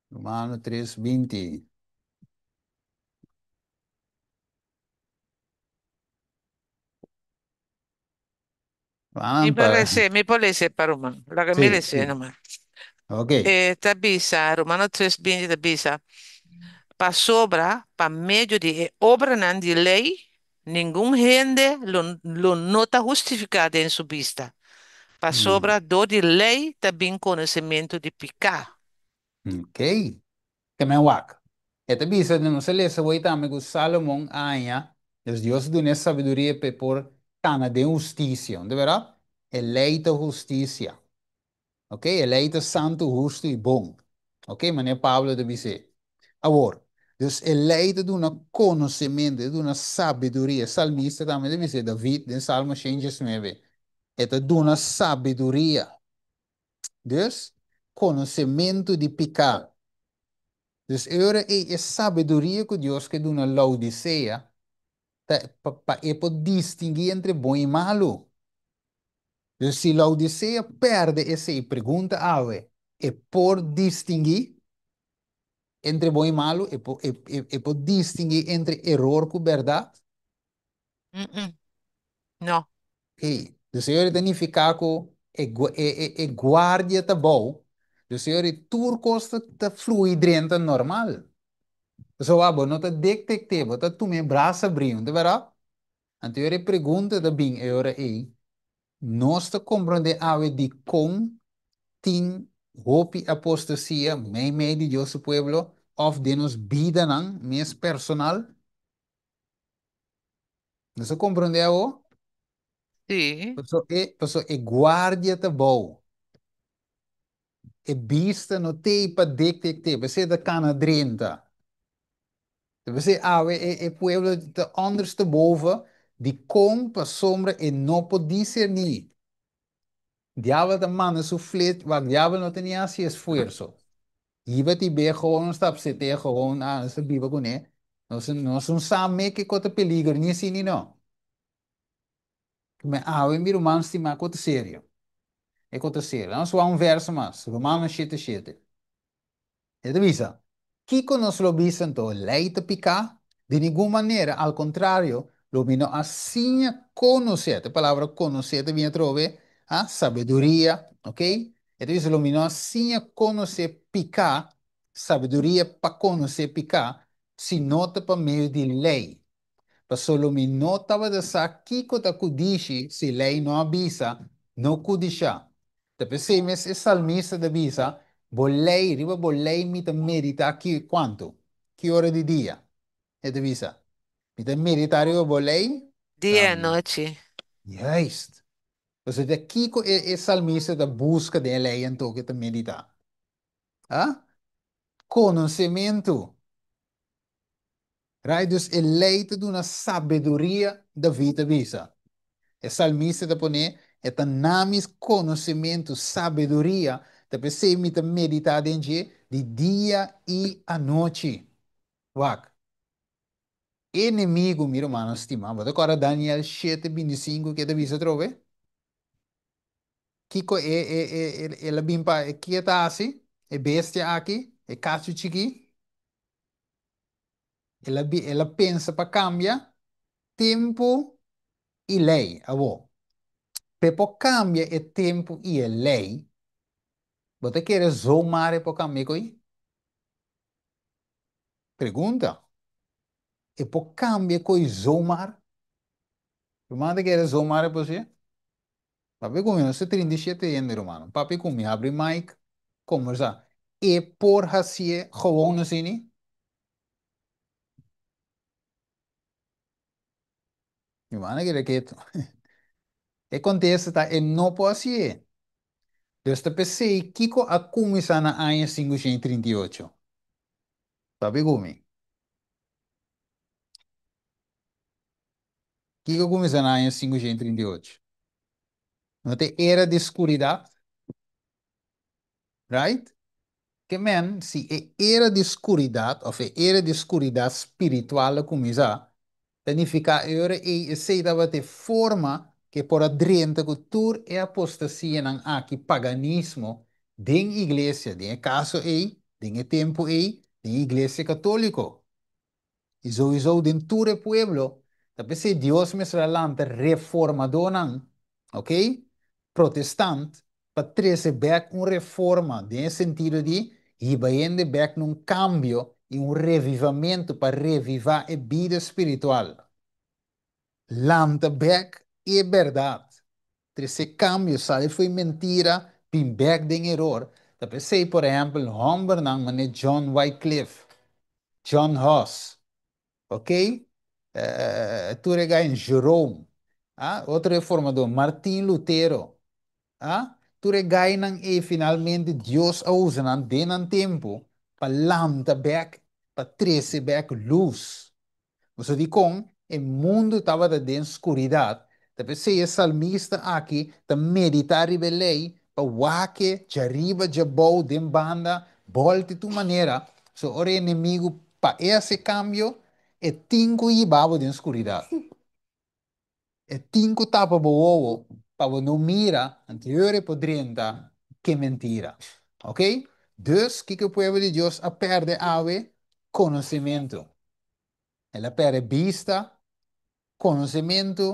Romano 3:20. Mi Van por pa. les'é, mi por les'é pa ruman. Laga mi les'é nomás. E ta bisa, Romano 3:20 ta bisa, Pasobra pa medio di e obranan di lei, ningun hende lo no ta hustifiká den su bista. Pasobra dor di lei ta bin konosementu di piká. Ok. Ke men wak. E ta bisa, nos a lesa hoy tambe ku Salomon a haña, dus Dios a dun'é sabiduria pa e por kana den hustisia. Unda bèrdat? E lei ta hustisia. Ok, e lei ta santu, hustu i bon. Ok, manera Pablo ta bis'é. Awor, dus e lei ta duna konosementu, e ta duna sabiduria. E salmista tambe ta bis'é, David, den Salmo 119, e ta duna sabiduria. Dus, konosementu di piká. Dus e ora ei e sabiduria ku Dios ke duna Laodisea ta pa e por distinguí entre bon i malu. Dus si Laodisea pèrdè esei, pregunta awe, e por distinguí entre bon i malu? E por, e, e, e por distinguí entre eror ku bèrdat? No. Hey, dus e ora ta nifiká ku e, e, e, e guardia ta bou, dus e ora tur kos ta, ta flui drenta normal. Pasobra bo no ta detekt'é, bo ta tuma e brasa bri, no ta bèrdat? Anto e ora e pregunta ta bin e ora ei, nos ta komprondé awe dikon tin hopi apostasia meimei di Dios su pueblo òf den nos bidanan mes personal? Nos a komprondé awo? Sí. Paso e, paso e guardia ta bou. E bista no t'ei pa detekt'é, p'esei ta kana drenta. P'esei awe e, e pueblo ta ondersteboven dikon pasobra e no por diserní. Diabel ta manda su flet, wak diabel no ta ni hasi esfuerso. Hiba ti be gewoon nos ta apsete gewoon, ah, nos ta biba kuné. Nos, nos no sa me kiko ta peligro ni si ni no. Me awe mi ruman stima ku ta serio. E ku ta serio. Nos wak un verso mas, Romanos 7:7. E ta bisa, Kiko nos lo bisa anto? Lei ta piká? Di ningun manera, al kontrario, lo mi no a siña konosé, e palabra konosé ta bini atrobe, ah, sabiduria, ok? E ta bisa, lo mi no a siña konosé piká, sabiduria pa konosé piká, si no ta pa medio di lei. Paso lo mi no tabata sa kiko ta kudishi si lei no a bisa, No kudishá. Ta p'esei mes e salmista ta bisa, Bo lei, riba bo lei mi ta meditá ki kuantu? Ki ora di dia? E ta bisa, Mi ta meditá riba bo lei. Dia i anochi. Juist. Pasobra ta kiko e salmista ta buska den e lei anto ku e ta meditá? Ha? Konosementu. Right? Dus e lei ta duna sabiduria, David ta bisa. E salmista ta pone, E ta na mi konosementu, sabiduria, ta p'esei mi ta meditá den dje di dia i anochi. Wak. Enemigu, mi rumannan stimá, bo ta kòrda Daniel 7:25 ke ta bisa atrobe? Kiko e, e, e, e, el a bin pa, e ke ta hasi? E bestia aki, e kachu chikí? El a, el a pensa pa cambia tempo y ley. Awo, p'e por cambia e tempo y e ley, bo ta kere zomaar e por cambia coi? Pregunta. E por cambia coi zomaar? Ruman ta kere zomaar e por si? Papia ku mi, nos ta 37 hende ruman. Papia ku mi, habri mic, kombersá. E por hasié gewoon asini? Mi man a keda ketu. E kontesta ta e no por hasié. Dus ta p'esei kiko a kuminsá na aña 538? Papia ku mi. Kiko a kuminsá na aña 538? No ta e era di skuridat? Right? Ke men, si e era di skuridat òf e era di skuridat spiritual a kuminsá, ta nifiká e ora ei esei tabata e forma ku e por a drenta ku tur e apostasianan aki, paganismo, den iglesia, den e kaso ei, den e tempu ei, den iglesia katóliko. I souiso den tur e pueblo, ta p'esei Dios mester a lanta reformadónan, ok, protestant, pa trese bèk un reforma den e sentido di hiba hende bèk na un kambio i un revivamentu pa revivá e bida spiritual. Lanta bèk e bèrdat. Trese kambio, sali fo'i mentira, bin bèk den eror. Ta p'esei, por ehèmpel, hòmbernan manera John Wycliffe, John Huss, ok, tur e gai, Jerome, ah, otro reformador, Martin Lutero, ah, tur e gainan ei finalmente Dios a usa nan den nan tempu pa lanta bèk, pa trese bèk lus. Pasobra dikon e mundu tabata den skuridat, ta p'esei e salmista aki ta meditá riba e lei pa wak e djariba, djabou, den banda, bòlta i tur manera. So ora e enemigu pa e hasi e kambio, e tin ku hiba bo den skuridat. E tin ku tapa bo wowo pa bo no mira, anterior e por drenta ke mentira. Ok? Dus, kiko e pueblo di Dios a pèrdè awe? Konosementu. El a pèrdè bista, konosementu,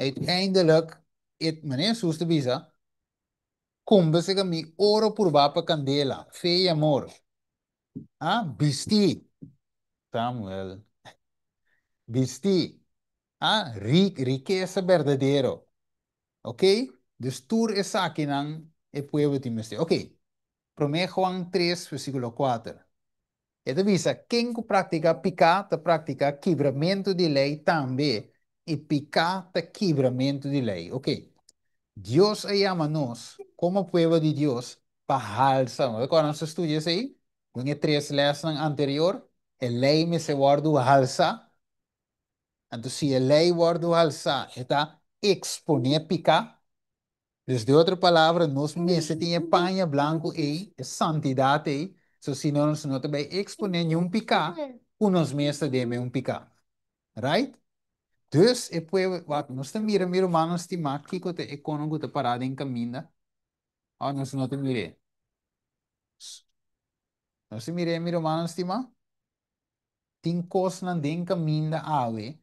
uiteindelijk, e, manera Hesus ta bisa, Kumpra seka mi oro purbá pa kandela, fe i amor. Ah, bistí, Samuel, bistí. Ah, rik, rikesa berdadero. Ok? Dus tur esakinan e pueblo tin mester. Ok, Promé Juan 3, versíkulo 4. E ta bisa, Ken ku praktiká piká ta praktiká kibramentu di lei tambe, i piká ta kibramentu di lei. Ok, Dios a yama nos komo pueblo di Dios pa halsa. No ta kòrda nos a studia esei den e tres lèsnan anterior? E lei mester wòrdu halsá. Anto si e lei wòrdu halsá, e ta eksponé piká. Dus di otro palabra, nos mester tin e paña blanku ei, e santidat ei, so si no nos no ta bai eksponé niun piká ku nos mes ta den un piká. Right? Dus e pueblo, wak, nos ta mira mi rumannan stimá kiko ta e kono ku ta pará den kaminda, òf nos no ta mir'é? Nos ta mir'é mi rumannan stimá? Tin kosnan den kaminda awe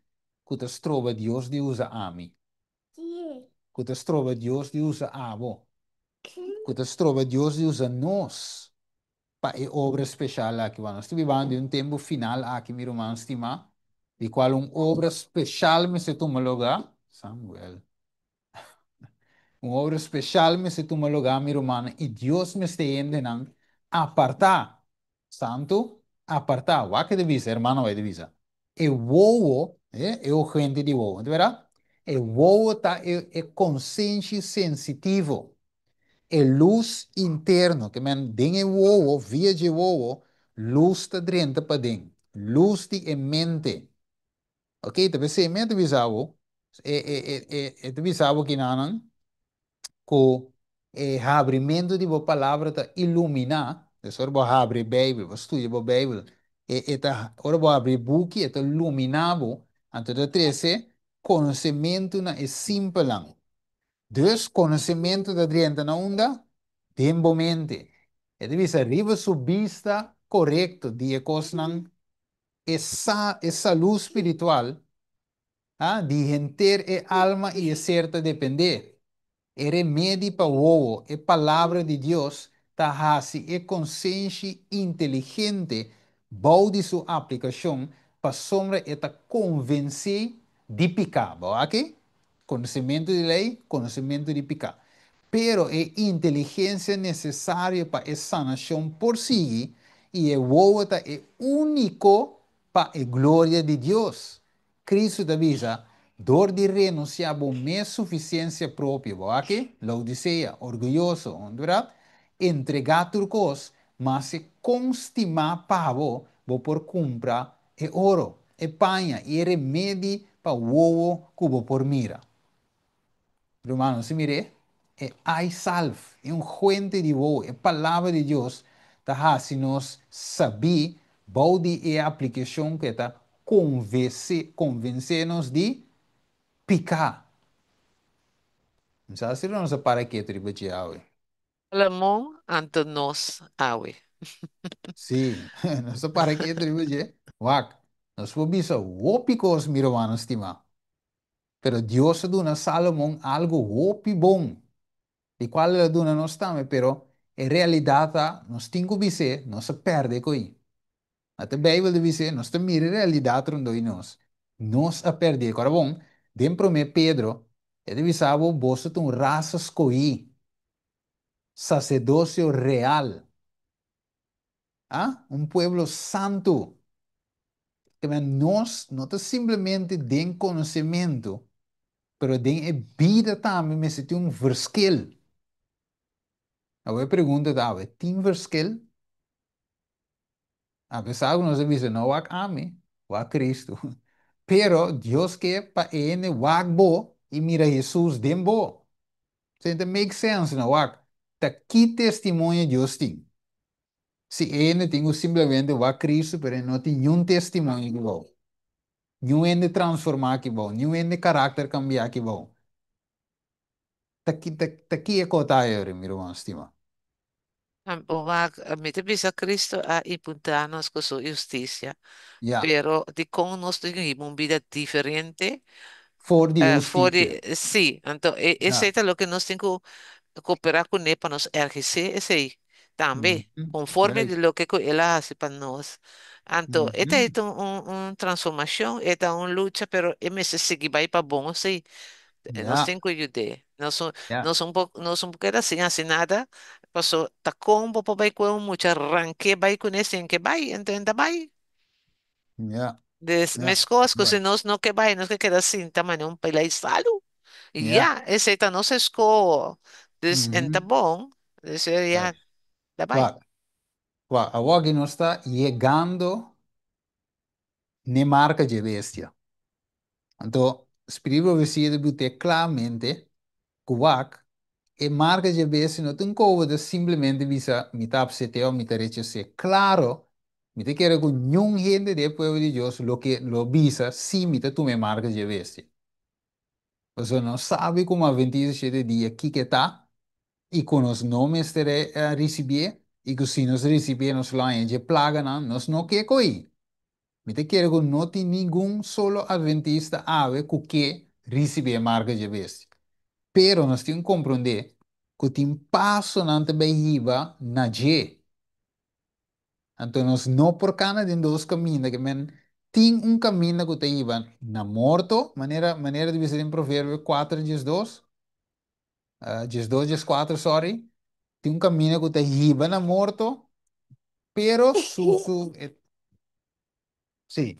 ku ta stroba Dios di usa ami, ku ta stroba Dios di usa abo, ku ta stroba Dios di usa nos pa e obra speshal aki. Wak, nos ta bibando den un tempu final aki, mi ruman stimá, di kual un obra speshal mester tuma lugá. Samuel. Un obra speshal mester tuma lugá, mi rumannan, i Dios mester hendenan apartá, santu, apartá. Wak e ta bisa, hermano White ta bisa, e wowo, e ojente di wowo, ta berdad? E wowo ta e e konsenshi sensitivo, e lus interno, ke men den e wowo, via dje wowo, lus ta drenta paden, lus di e mente. Ok, ta p'esei mi a ta bisa bo, e, e, e, e, e ta bisa bo kinanan ku e habrimentu di bo palabra ta iluminá, dus ora bo habri e Beibel, bo studia bo Beibel, e, e ta, ora bo habri e buki, e ta luminá bo, anto ta trese konosementu na e simpelnan. Dus konosementu ta drenta na unda? Den bo mente. E ta bisa riba su bista korekto di e kosnan E sa e salú spiritual, a, di henter e alma i e ser ta dependé. E remedi pa wowo, e Palabra di Dios, ta hasi e konsenshi inteligente bou di su aplikashon pasobra e ta konvensé di piká. Bo aki? Konosementu di lei, konosementu di piká. Pero e inteligensia nesesario pa e sanashon por sigui, i e wowo ta e úniko pa e gloria di Dios. Kristu ta bisa, Dor di renunsiá bo mes sufisiensia propio, bo aki, Laodisea, orguyoso, hondurat, entregá tur kos, maske kon stimá pa bo, bo por kumpra e oro, e paña i e remedi pa wowo ku bo por mira. Rumannan, si mir'é, e ai salf, e unguente di wowo, e Palabra di Dios ta hasi nos sabí bou di e aplikashon ku e ta konvesé, konvensé nos di piká. Mi sa si nos a para ketu riba dje awe. Salomon anto nos awe. Sí, nos a para ketu riba dje. Wak, nos por bisa hopi kos, mi rumannan stimá. Pero Dios a duna Salomon algu hopi bon, di kual el a duna nos tambe, pero e realidat ta, nos tin ku bis'é, nos a pèrdè ko'i. Ata Beibel ta bis'é, nos ta mira e realidat rondó di nos. Nos a pèrdè. Kòrda bon, den Promé Pedro. E ta bisa bo, boso ta un rasa skohí, saserdosio real, ah, un pueblo santu. Ke men nos no ta simplemente den konosementu, pero den e bida tambe mester tin un verschil. Awor e pregunta ta awe, tin verschil? Apesar ku nos a bisa no wak ami, wak Kristu. Pero Dios ke pa e hende wak bo i mira Hesus den bo. So ta make sense no wak. Ta ki testimonio Dios tin? Si e hende tin ku simplemente wak Kristu pero e no tin niun testimonio ki bou. Niun hende transformá ki bou, niun hende karakter kambiá ki bou. Ta ki ta ta ki e kota ayori, mi ruman stima? Wak, mi ta bisa Cristo a impuntá nos ku su hustisia, pero dikon nos tin hiba un bida diferente? For di For di, hustisia. sí, anto esei ta loke nos tin ku kooperá kuné pa nos ergisé esei tambe, konforme di loke ku el a hasi pa nos. Anto e ta un un transformashon, e ta un lucha, pero e mester sigui bai pa bon, sí. Nos tin ku yud'é. Nos nos un por nos un por keda sin hasi nada, paso ta kon bo por bai ku un mucha rank'é bai kuné sin ke bai, anto e ta bai. Des meskos ku si nos no ke bai, nos ke keda sinta manera un pila di salu. I ya, esei ta nos eskoho. Dus en ta bon, dus ya ta bai. Wak, wak, awor aki nos ta yegando n'e marka dje bestia. Anto, Spiritu di Profesia ta bute klaramente ku wak, e marka dje bestia no ta un koba ta simplemente bisa mi ta apsete òf mi ta rechas'é. Klaro, mi ta kere ku niun hende den e pueblo di Dios lo ke lo bisa si mi ta tuma e marka dje bestia. Pasobra nos sabi komo Adventista di Shete Dia kiko e ta i ku nos no mester risibié i ku si nos risibié nos lo haña dje plaganan, nos no ke ko'i. Mi ta kere ku no tin ningun solo adventista awe ku ke risibí e marka dje bestia. Pero nos tin ku komprondé ku tin pasonan ta bai hiba na dje. Anto nos no por kana den dos kaminda, ke men tin un kaminda ku ta hiba na morto, manera manera ta bisa den Proverbio kuater 12, 12 14, sorry, tin un kaminda ku ta hiba na morto, pero su su e, sí,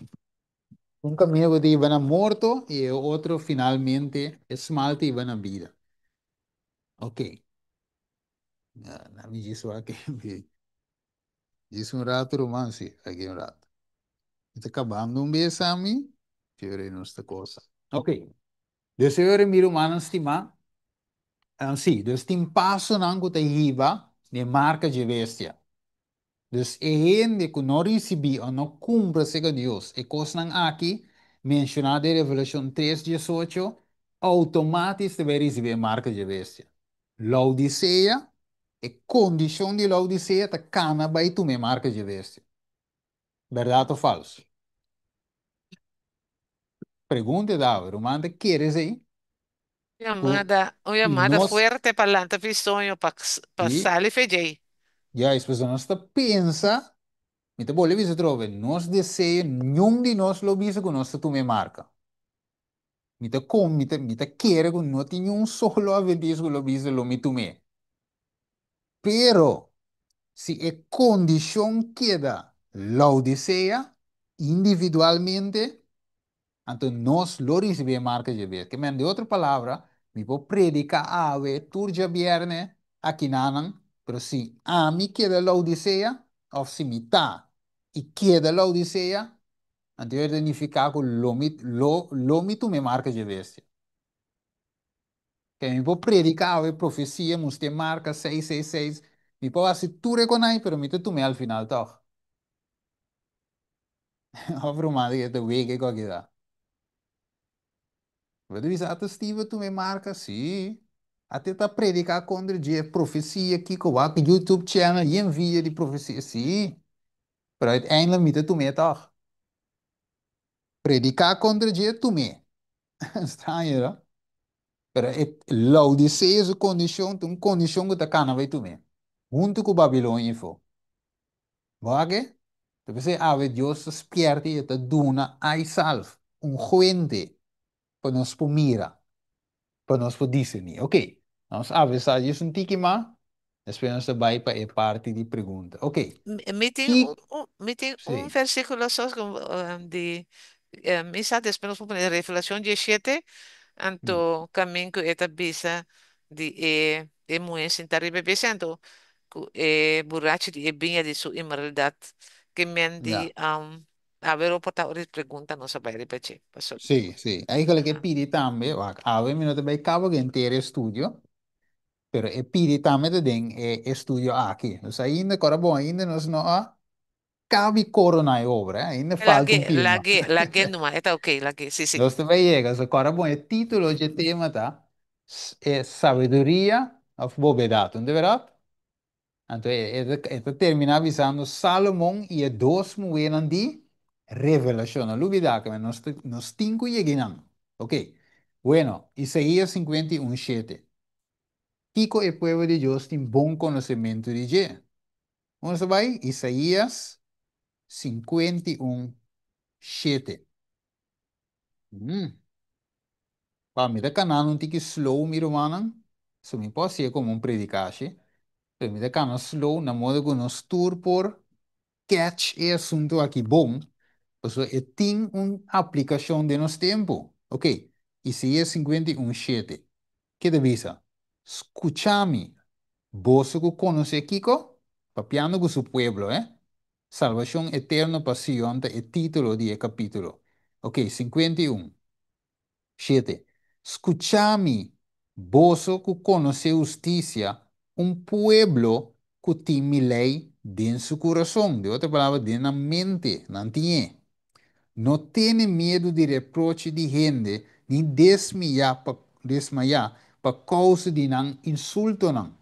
un kaminda ku ta hiba na morto i e otro finalmente e smal ta hiba na bida. Ok. Na mi djis wak djis un rato ruman, sí, aki un rato. Mi ta kabando un bes ami, fiore nos ta cosa. Ok. Dus e ora mi rumannan stimá, sí, dus tin pasonan ku ta hiba den marka dje bestia. Dus e hende ku no risibí o no kumpra serka Dios e kosnan aki menshoná den Revelashon 3, 18, outomátis ta bai risibí e marka dje bestia. Laodisea, e kondishon di Laodisea ta kana bai tuma e marka dje bestia. Bèrdat o falsu? Pregunta e daba, ruman ta kere esei? Ku Yamada, un si yamada nos, fuerte pa lanta fi soño, pa, pa sí, sali fe djei. juist, pasobra nos ta pensa, mi ta bolbe bisa atrobe, nos deseo, niun di nos lo bisa ku nos ta tuma e marka. Mi ta kon, mi ta kere ku no tin niun solo adventista ku lo bisa lo mi tum'é. Pero, si e kondishon keda Laodisea individualmente, anto nos lo risibí e marka dje bes. Ke men, di otro palabra, mi por prediká awe tur djabièrnè akinanan, pero si ami keda Laodisea, òf si mi ta i keda Laodisea, anto e ta nifiká ku lo mi lo lo mi tuma e marka dje bestia. Ke mi por prediká awe profesia, mustr'é marka 666, mi por hasi tur e konai, pero mi ta tum'é al final tòg. Òf ruman di ke ta weke ku aki ta. Bo ta bisa, ata Steve a tuma e marka? Sí. Ata e ta prediká kontra dje profesia kiko, wak YouTube channel yen video di profesia? Sí. Pero uiteindelijk mi ta tum'é tòg. Prediká kontra dje, tum'é. Straño, no? Pero e Laodicea su kondishon ta un kondishon ku ta kana bai tum'é, huntu ku Babilonia ifo. Bo a ke? Ta p'esei awe Dios ta spièrta i e ta duna aisalf, un guente, pa nos por mira. Pa nos por discerní. Ok, nos avisá djis un tiki mas, despues nos ta bai pa e parti di pregunta. Ok, Mi tin ki, mi tin un sí, versículo sos di mi sa después nos por pone Revelación 17, anto kamin ku e ta bisa di e muhé sinta riba e bestia, anto ku e burachi di e biña di su inmoralidad ke men di ya, a ber por ta ora pregunta nos a bai riba dje. Paso, sí, sí. Eigenlijk e aha. pidi tambe, wak, awe mi no ta bai kaba ku henter e estudio, pero e pidi tambe ta den e estudio aki. Dus ainda, kora bon, ainda nos no a kabi korona e obra, eh? Ainda falta Lage, un pia mas. lage, lage numa. Eta ok, lage, sí, sí. Nos ta bai yega, so kora bon, e título dje tema ta e sabiduria of bobedat, no ta berdad? Anto e ta terminá bisando Salomon i e dos muhénan di Revelashon. No lubidá ku nos tin ku yega einan. Ok. Bueno, Isaías 51:7. Kiko e pueblo di Dios tin bon konosementu di dje? Nos ta bai Isaías 51:7. Pa mi ta kanando un tiki slow, mi rumannan. So mi por hasié komo un predikashi. Pero mi ta kana slow na modo ku nos tur por catch e asuntu aki bon, pasobra e tin un aplikashon den nos tempu. Ok, Isaías 51:7. Ke ta bisa? Skucha mi, boso ku konosé kiko? Papiando ku su pueblo, eh? Salbashon eterno pa Sion ta e título di e kapítulo. Ok, 51:7. Skucha mi, boso ku konosé hustisia, un pueblo ku tin mi lei den su kurason. Den otro palabra, den nan mente, nan tin e. No tene miedu di reproche di hende, ni desmiyá pa desmayá pa kousa di nan insultonan.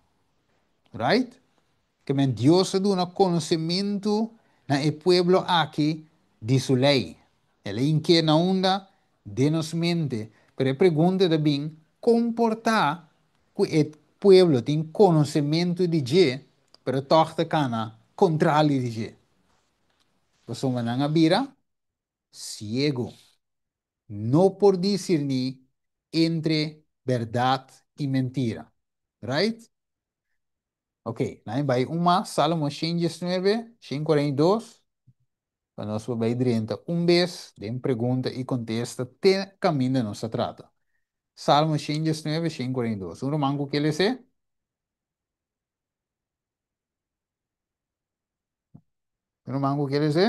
Right? Ke men Dios a duna konosementu na e pueblo aki di su lei. El a hink'é na unda? Den nos mente. Pero e pregunta ta bin, kon por ta ku e pueblo tin konosementu di dje, pero tòg ta kana kontrali di dje? Pasobra nan a bira siegu, no por disirní entre bèrdat i mentira. Right? Ok, nan bai un mas, Salmo 119, 142, pa nos por bai drenta un bes den pregunta i kontesta te kaminda nos ta trata. Salmo 119, 142. Un ruman ku ke les'é? Un ruman ku ke les'é?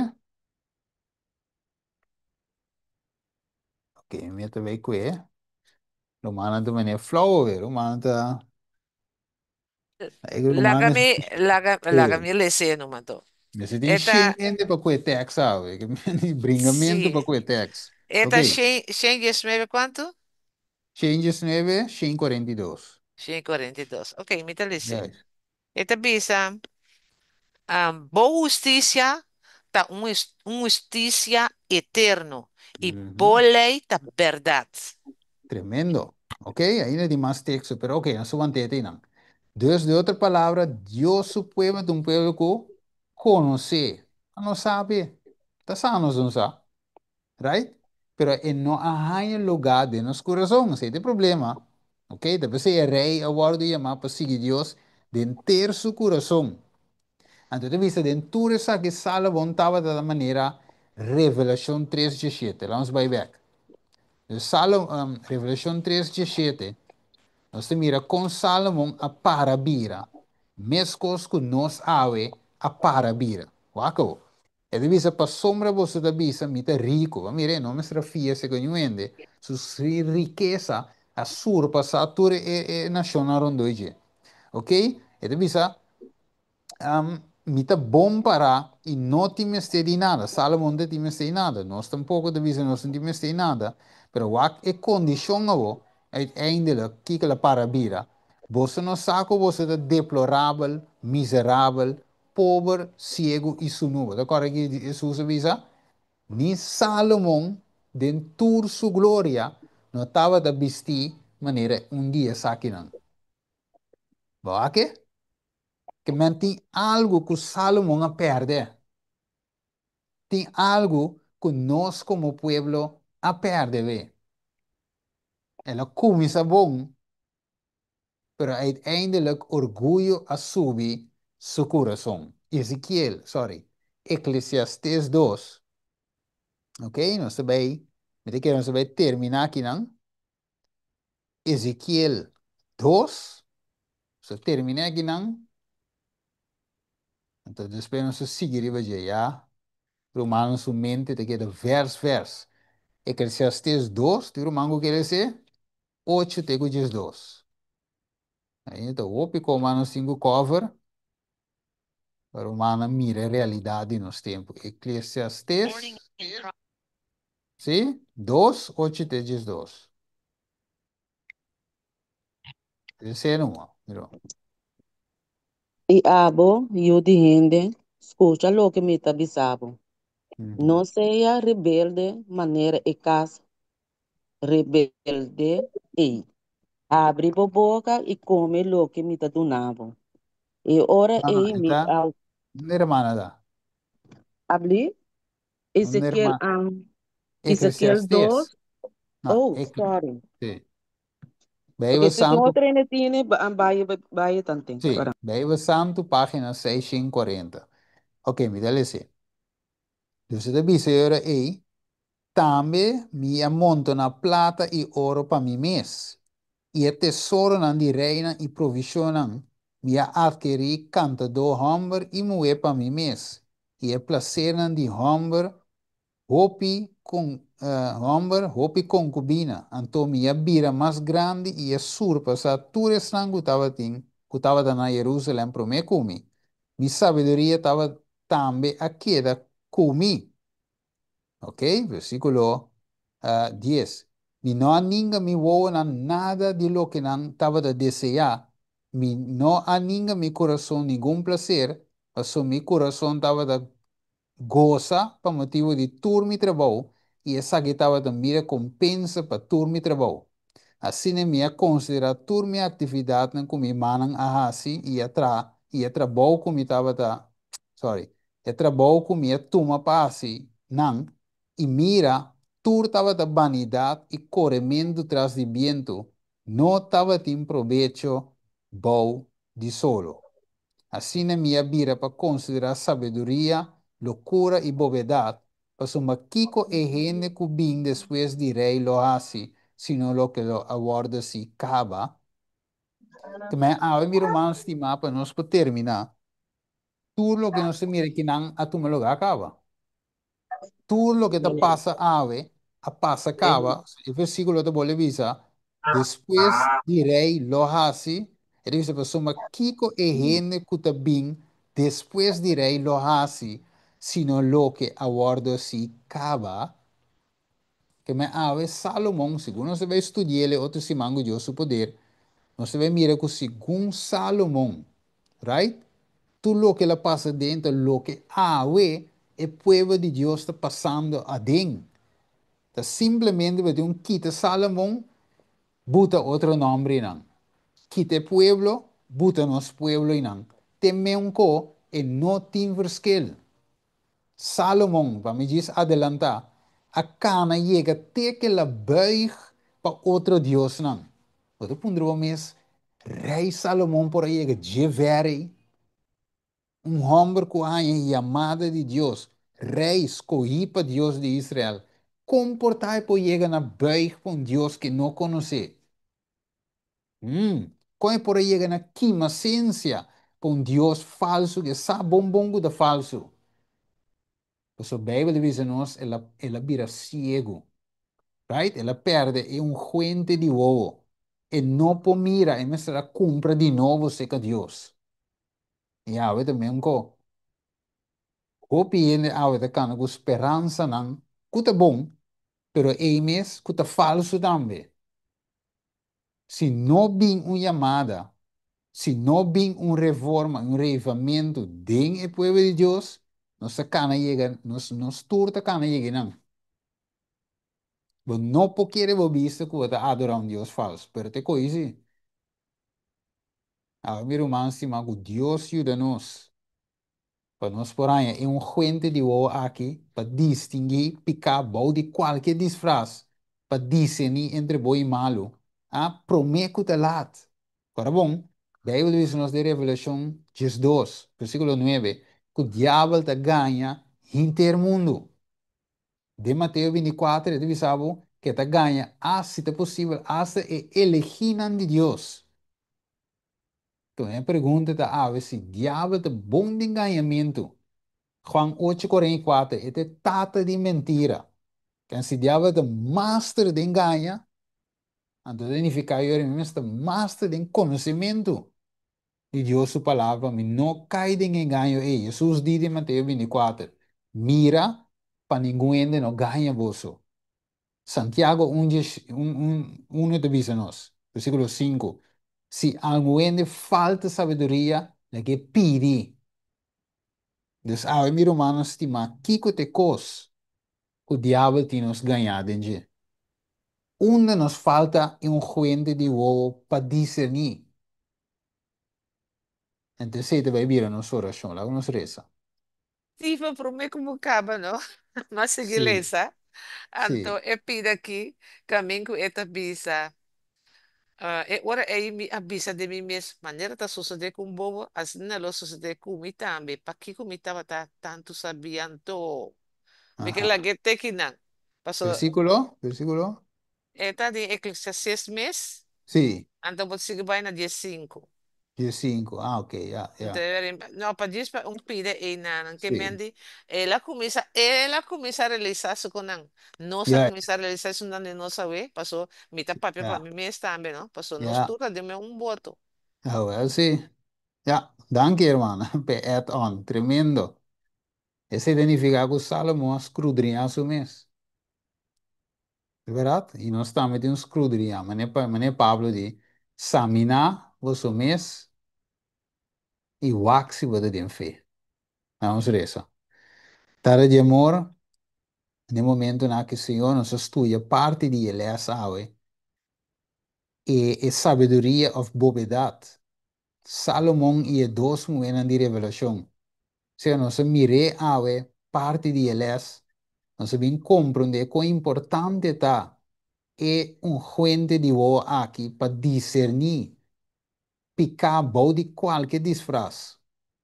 Ok, mi ta bai kue. Rumannan ta manera flauw awe. Rumannan ta... Laga Rumannan mi, laga, laga Sí. mi les'é numa anto. Mester tin E shen ta, hende pa kue tèks awe. Bringamentu sí, pa kue tèks. e Ok. ta 119 kuantu? 119, 142. 142. Ok, mi ta les'é. Juist. E ta bisa, Bo hustisia ta un hustisia eterno, i bo lei ta bèrdat. Tremendo. Ok, ainda tin mas teksto, pero ok, nos ta want'é einan. Dus, de otro palabra, Dios su pueblo ta un pueblo ku konosé. A nos sabi, ta sa nos no sa, right? Pero e no a haña lugá den nos kurason, esei ta e problema. Ok, ta p'esei e rei a wòrdu yamá pa sigui Dios den ter su kurason. Anto ta bisa den tur esaki Salomon tabata ta manera Revelashon 3:17. Laat ons bai bèk. Dus Revelashon 3:17, nos ta mira kon Salomon a para bira, meskos ku nos awe a para bira. Wak awo. E ta bisa, Pasobra boso ta bisa, Mi ta riku. Bo mira, e no mester a fia segun niun hende. Su rikesa a surpasá tur e nashonnan rondó dje. Ok? E ta bisa, Mi ta bon pará i no tin mester di nada. Salomon ta tin mester di nada. Nos tampoko ta bisa nos no tin mester di nada. Pero wak e kondishon awo, uiteindelijk, kiko la para bira. Boso no sa ku boso ta deplorabel, miserabel, pober, siegu i sunú. Bo ta kòrda ki Hesus a bisa? Ni Salomon den tur su gloria no tabata bistí manera un di esakinan. Bo wak e? Ke men tin algu ku Salomon a pèrdè. Tin algu ku nos komo pueblo a pèrdè we. El a kuminsá bon, pero uiteindelijk orguyo a subi su kurason. Ezekiel, sorry, Eclesiastes 2. Ok, nos ta bai, mi ta kere nos ta bai terminá akinan. Ezekiel 2, nos ta terminá akinan. Anto despues nos ta sigui riba dje, ya. Rumannan su mente ta keda vers vers. Eclesiastes 2, tin ruman ku kere se? 8 te ku 12. Ainda ta hopi koma nos tin ku cover pa rumannan mira e realidat di nos tempu. Eclesiastes, sí, 2, 8 te 12. Esei numa, mira. I abo, yu di hende, skucha loke mi ta bisa bo. No sea rebelde manera e kas rebelde ei. Abri bo boka i kome loke mi ta duna bo. E ora No, no, ei e mi ta a un hermana ta. Abli? Un Ezekiel, hermana. Ezekiel Eclesiastes. 2. No, Oh, Ecl sorry. sí. Ok, Bijbel si tin Santu, otro hende tine, baye, baye tanten. sí, Para. Bijbel Santu, página 640. Ok, mi ta lese. Dus e ta bisa e ora ei, Tambe mi a montoná plata i oro pa mi mes, i e tesoronan di reinan i provishonnan, mi a atkerí kantadó hòmber i muhé pa mi mes, i e plasernan di hòmber hopi kon hòmber hopi konkubina. Anto mi a bira mas grandi i a surpasá tur esnan ku tabatin ku tabata na Jerusalèm promé ku mi. Mi sabiduria tabata tambe a keda ku mi. Ok, versíkulo 10. Mi no a ninga mi wowonan nada di loke nan tabata deseá, mi no a ninga mi kurason ningun plaser, pasobra mi kurason tabata gosa pa motibu di tur mi trabou, i esaki tabata mi rekompensa pa tur mi trabou. Asina mi a konsiderá tur mi aktividatnan ku mi mannan a hasi i a traha i e trabou ku mi tabata, sorry, e trabou ku mi a tuma pa hasi nan, i mira, tur tabata banidat i korementu tras di bientu, no tabatin probecho bou di solo. Asina mi a bira pa konsiderá sabiduria, lokura i bobedat, pasobra kiko e hende ku bin despues di rei lo hasi, sino loke lo a wòrdu si kaba? Te men awe, mi ruman stimá, pa nos por terminá, tur loke nos ta mira kinan a tuma lugá kaba. Tur loke ta pasa awe a pasa kaba. E versíkulo ta bolbe bisa, Despues di rei lo hasi, e ta bisa pasobra kiko e hende ku ta bin despues di rei lo hasi, sino loke a wòrdu hasí kaba? Ke men awe Salomon, segun nos ta bai studi'el e otro siman ku Dios su poder, nos ta bai mira ku segun Salomon, right, tur loke el a pasa aden ta loke awe e pueblo di Dios ta pasando aden. Ta simplemente bo tin un kita Salomon, buta otro nombrinan. Kita e pueblo, buta nos puebloinan. Te meunko e no tin verschil. Salomon, pa mi djis adelantá, a kana yega te ke el a buig pa otro diosnan. Bo ta puntra bo mes, Rei Salomon por a yega dje ver ei? Un hòmber ku a haña yamada di Dios, rei skohí pa Dios di Israel, kon por ta e por yega na buig pa un dios ke no konosé? Kon e por a yega na kima sensia pa un dios falsu ku e sa bon bon ku ta falsu? Pasobra Beibel ta bisa nos el a el a bira siegu, right? El a pèrdè e unguente di wowo. E no por mira, e mester a kumpra di nobo serka Dios. I awe ta mesun ko. Hopi hende awe ta kana ku speransanan ku ta bon, pero ei mes ku ta falsu tambe. Si no bin un yamada, si no bin un reforma, un reavivamentu den e pueblo di Dios, nos ta kana yega, nos, nos tur ta kana yega einan. Bo no por kere bo bista ku bo ta adorá un Dios falsu, pero te ko'i si. Awe mi ruman stima ku Dios yuda nos pa nos por haña e unguente di wowo aki pa distinguí piká bou di kualke disfras. pa discerní entre bon i malu, a promé ku ta lat. Ora bon, Beibel ta bisa nos den Revelashon 12, versíkulo 9, ku diabel ta gaña henter mundu. Den Mateo 24 e ta bisa bo ku e ta gaña, si ta posibel, asta e elegínan di Dios. Enton e pregunta ta awe si diabel ta bon den gañamentu. Juan ocho 44, e ta e tata di mentira. Ken si diabel ta master den gaña, anto ta nifiká yori mi mes ta master den konosementu di Dios su palabra pa mi no kai den e gaño ei. Hesus di den Mateo 24, Mira pa ningun hende no gaña boso. Santiago un dje un un unu ta bisa nos, versíkulo sinku, Si algun hende falta sabiduria, lag'é pidi. Dus awe mi rumannan stimá, kiko ta e kos ku diabel tin nos gañá den dje? Unda nos falta e unguente di wowo pa diserní? Enton esei ta bai bira nos orashon. Laga nos resa. Steven, promé ku bo kaba no, m'a sigui lesa. Anto e pida aki kamin ku e ta bisa, E ora ei mi a bisa den mi mes, Manera ta sosodé ku un bobo, asina lo sosodé ku mi tambe. Pakiko mi tabata tantu sabí anto? Mi ke lag'é te kinan. Paso Versíkulo? Versíkulo? e ta den Eclesiastés mes, anto bo ta sigui bai na 15. 15. Ah, ok, ya, ya. No, pa djis pa un pida einan ke men di el a kuminsá, el a kuminsá realisá su ku nan. Nos a kuminsá realisá esun di nos awe, paso mi ta papia pa mi mes tambe, no? Paso nos tur ta den un boto. Ah, wel sí. Ya, danki hermana p'e add on. Tremendo. Esei ta nifiká ku Sálomon a skrudriñá su mes. E bèrdat, i nos tambe tin un skrudriñá, manera Pablo di, Saminá boso mes i wak si bo ta den fe. Nan nos resa. Tata di amor, den e momentunan aki, Señor, nos a studia parti di e lès awe, e e sabiduria òf bobedat, Salomon i e dos muhénan di Revelashon. Señor, nos a mir'é awe parti di e lès, nos a bin komprondé kon importante ta e unguente di wowo aki pa diserní piká bou di kualke disfras.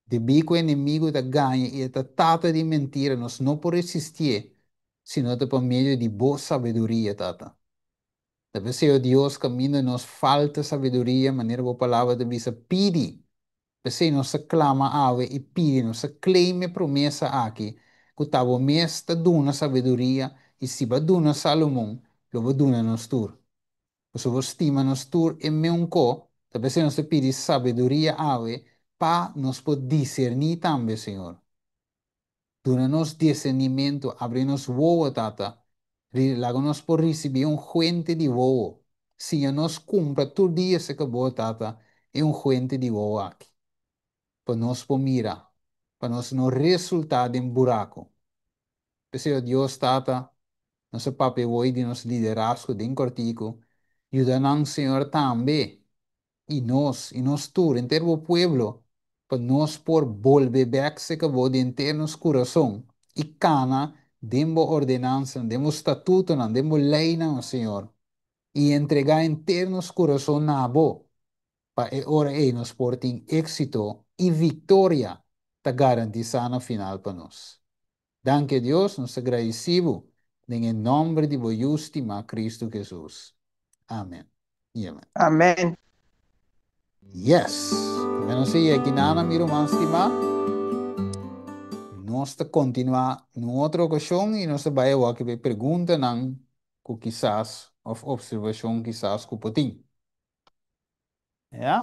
Debí ku e enemigu ta gaña i e ta tata di mentira, nos no por resistié si no ta pa medio di bo sabiduria, Tata. Ta p'esei, o Dios, kaminda nos falta sabiduria, manera bo Palabra ta bisa, pidi. P'esei nos ta klama awe i pidi, nos ta claim e promesa aki, ku ta bo mes ta duna sabiduria, i si bo a duna Salomon, lo bo duna nos tur. Pasobra bo stima nos tur e meun ko, ta p'esei nos ta pidi sabiduria awe pa nos por diserní tambe, Señor. Duna nos discernimentu, abri nos wowo, Tata. Laga nos por ricibi un huente di wowo. Siña nos cumpra tur dia cerca Bo, Tata, e un huente di wowo aki, pa nos por mira, pa nos no resulta den buraco. P'esei, o Dios, Tata, nos a papia awor di nos liderazgo den cortico, yuda nan, Señor, tambe i nos, i nos tur, henter bo pueblo, pa nos por bolbe bèk serka bo di henter nos kurason i kana den bo ordenansanan, den bo statutonan, den bo leinan, o Señor, i entregá henter nos kurason na bo, pa e ora ei nos por tin éksito i viktoria ta garantisá na final pa nos. Danki, o Dios, nos ta gradisí bo den e nòmber di bo Yu stimá Kristu Hesus. Amen i amen. Amen. Yes! Mira nos a yegi nana mi ruman stimá. Nos ta kontinuá na un otro okashon i nos ta bai awor aki pa e preguntanan ku kisas òf opservashon kisas ku por tin. Ya?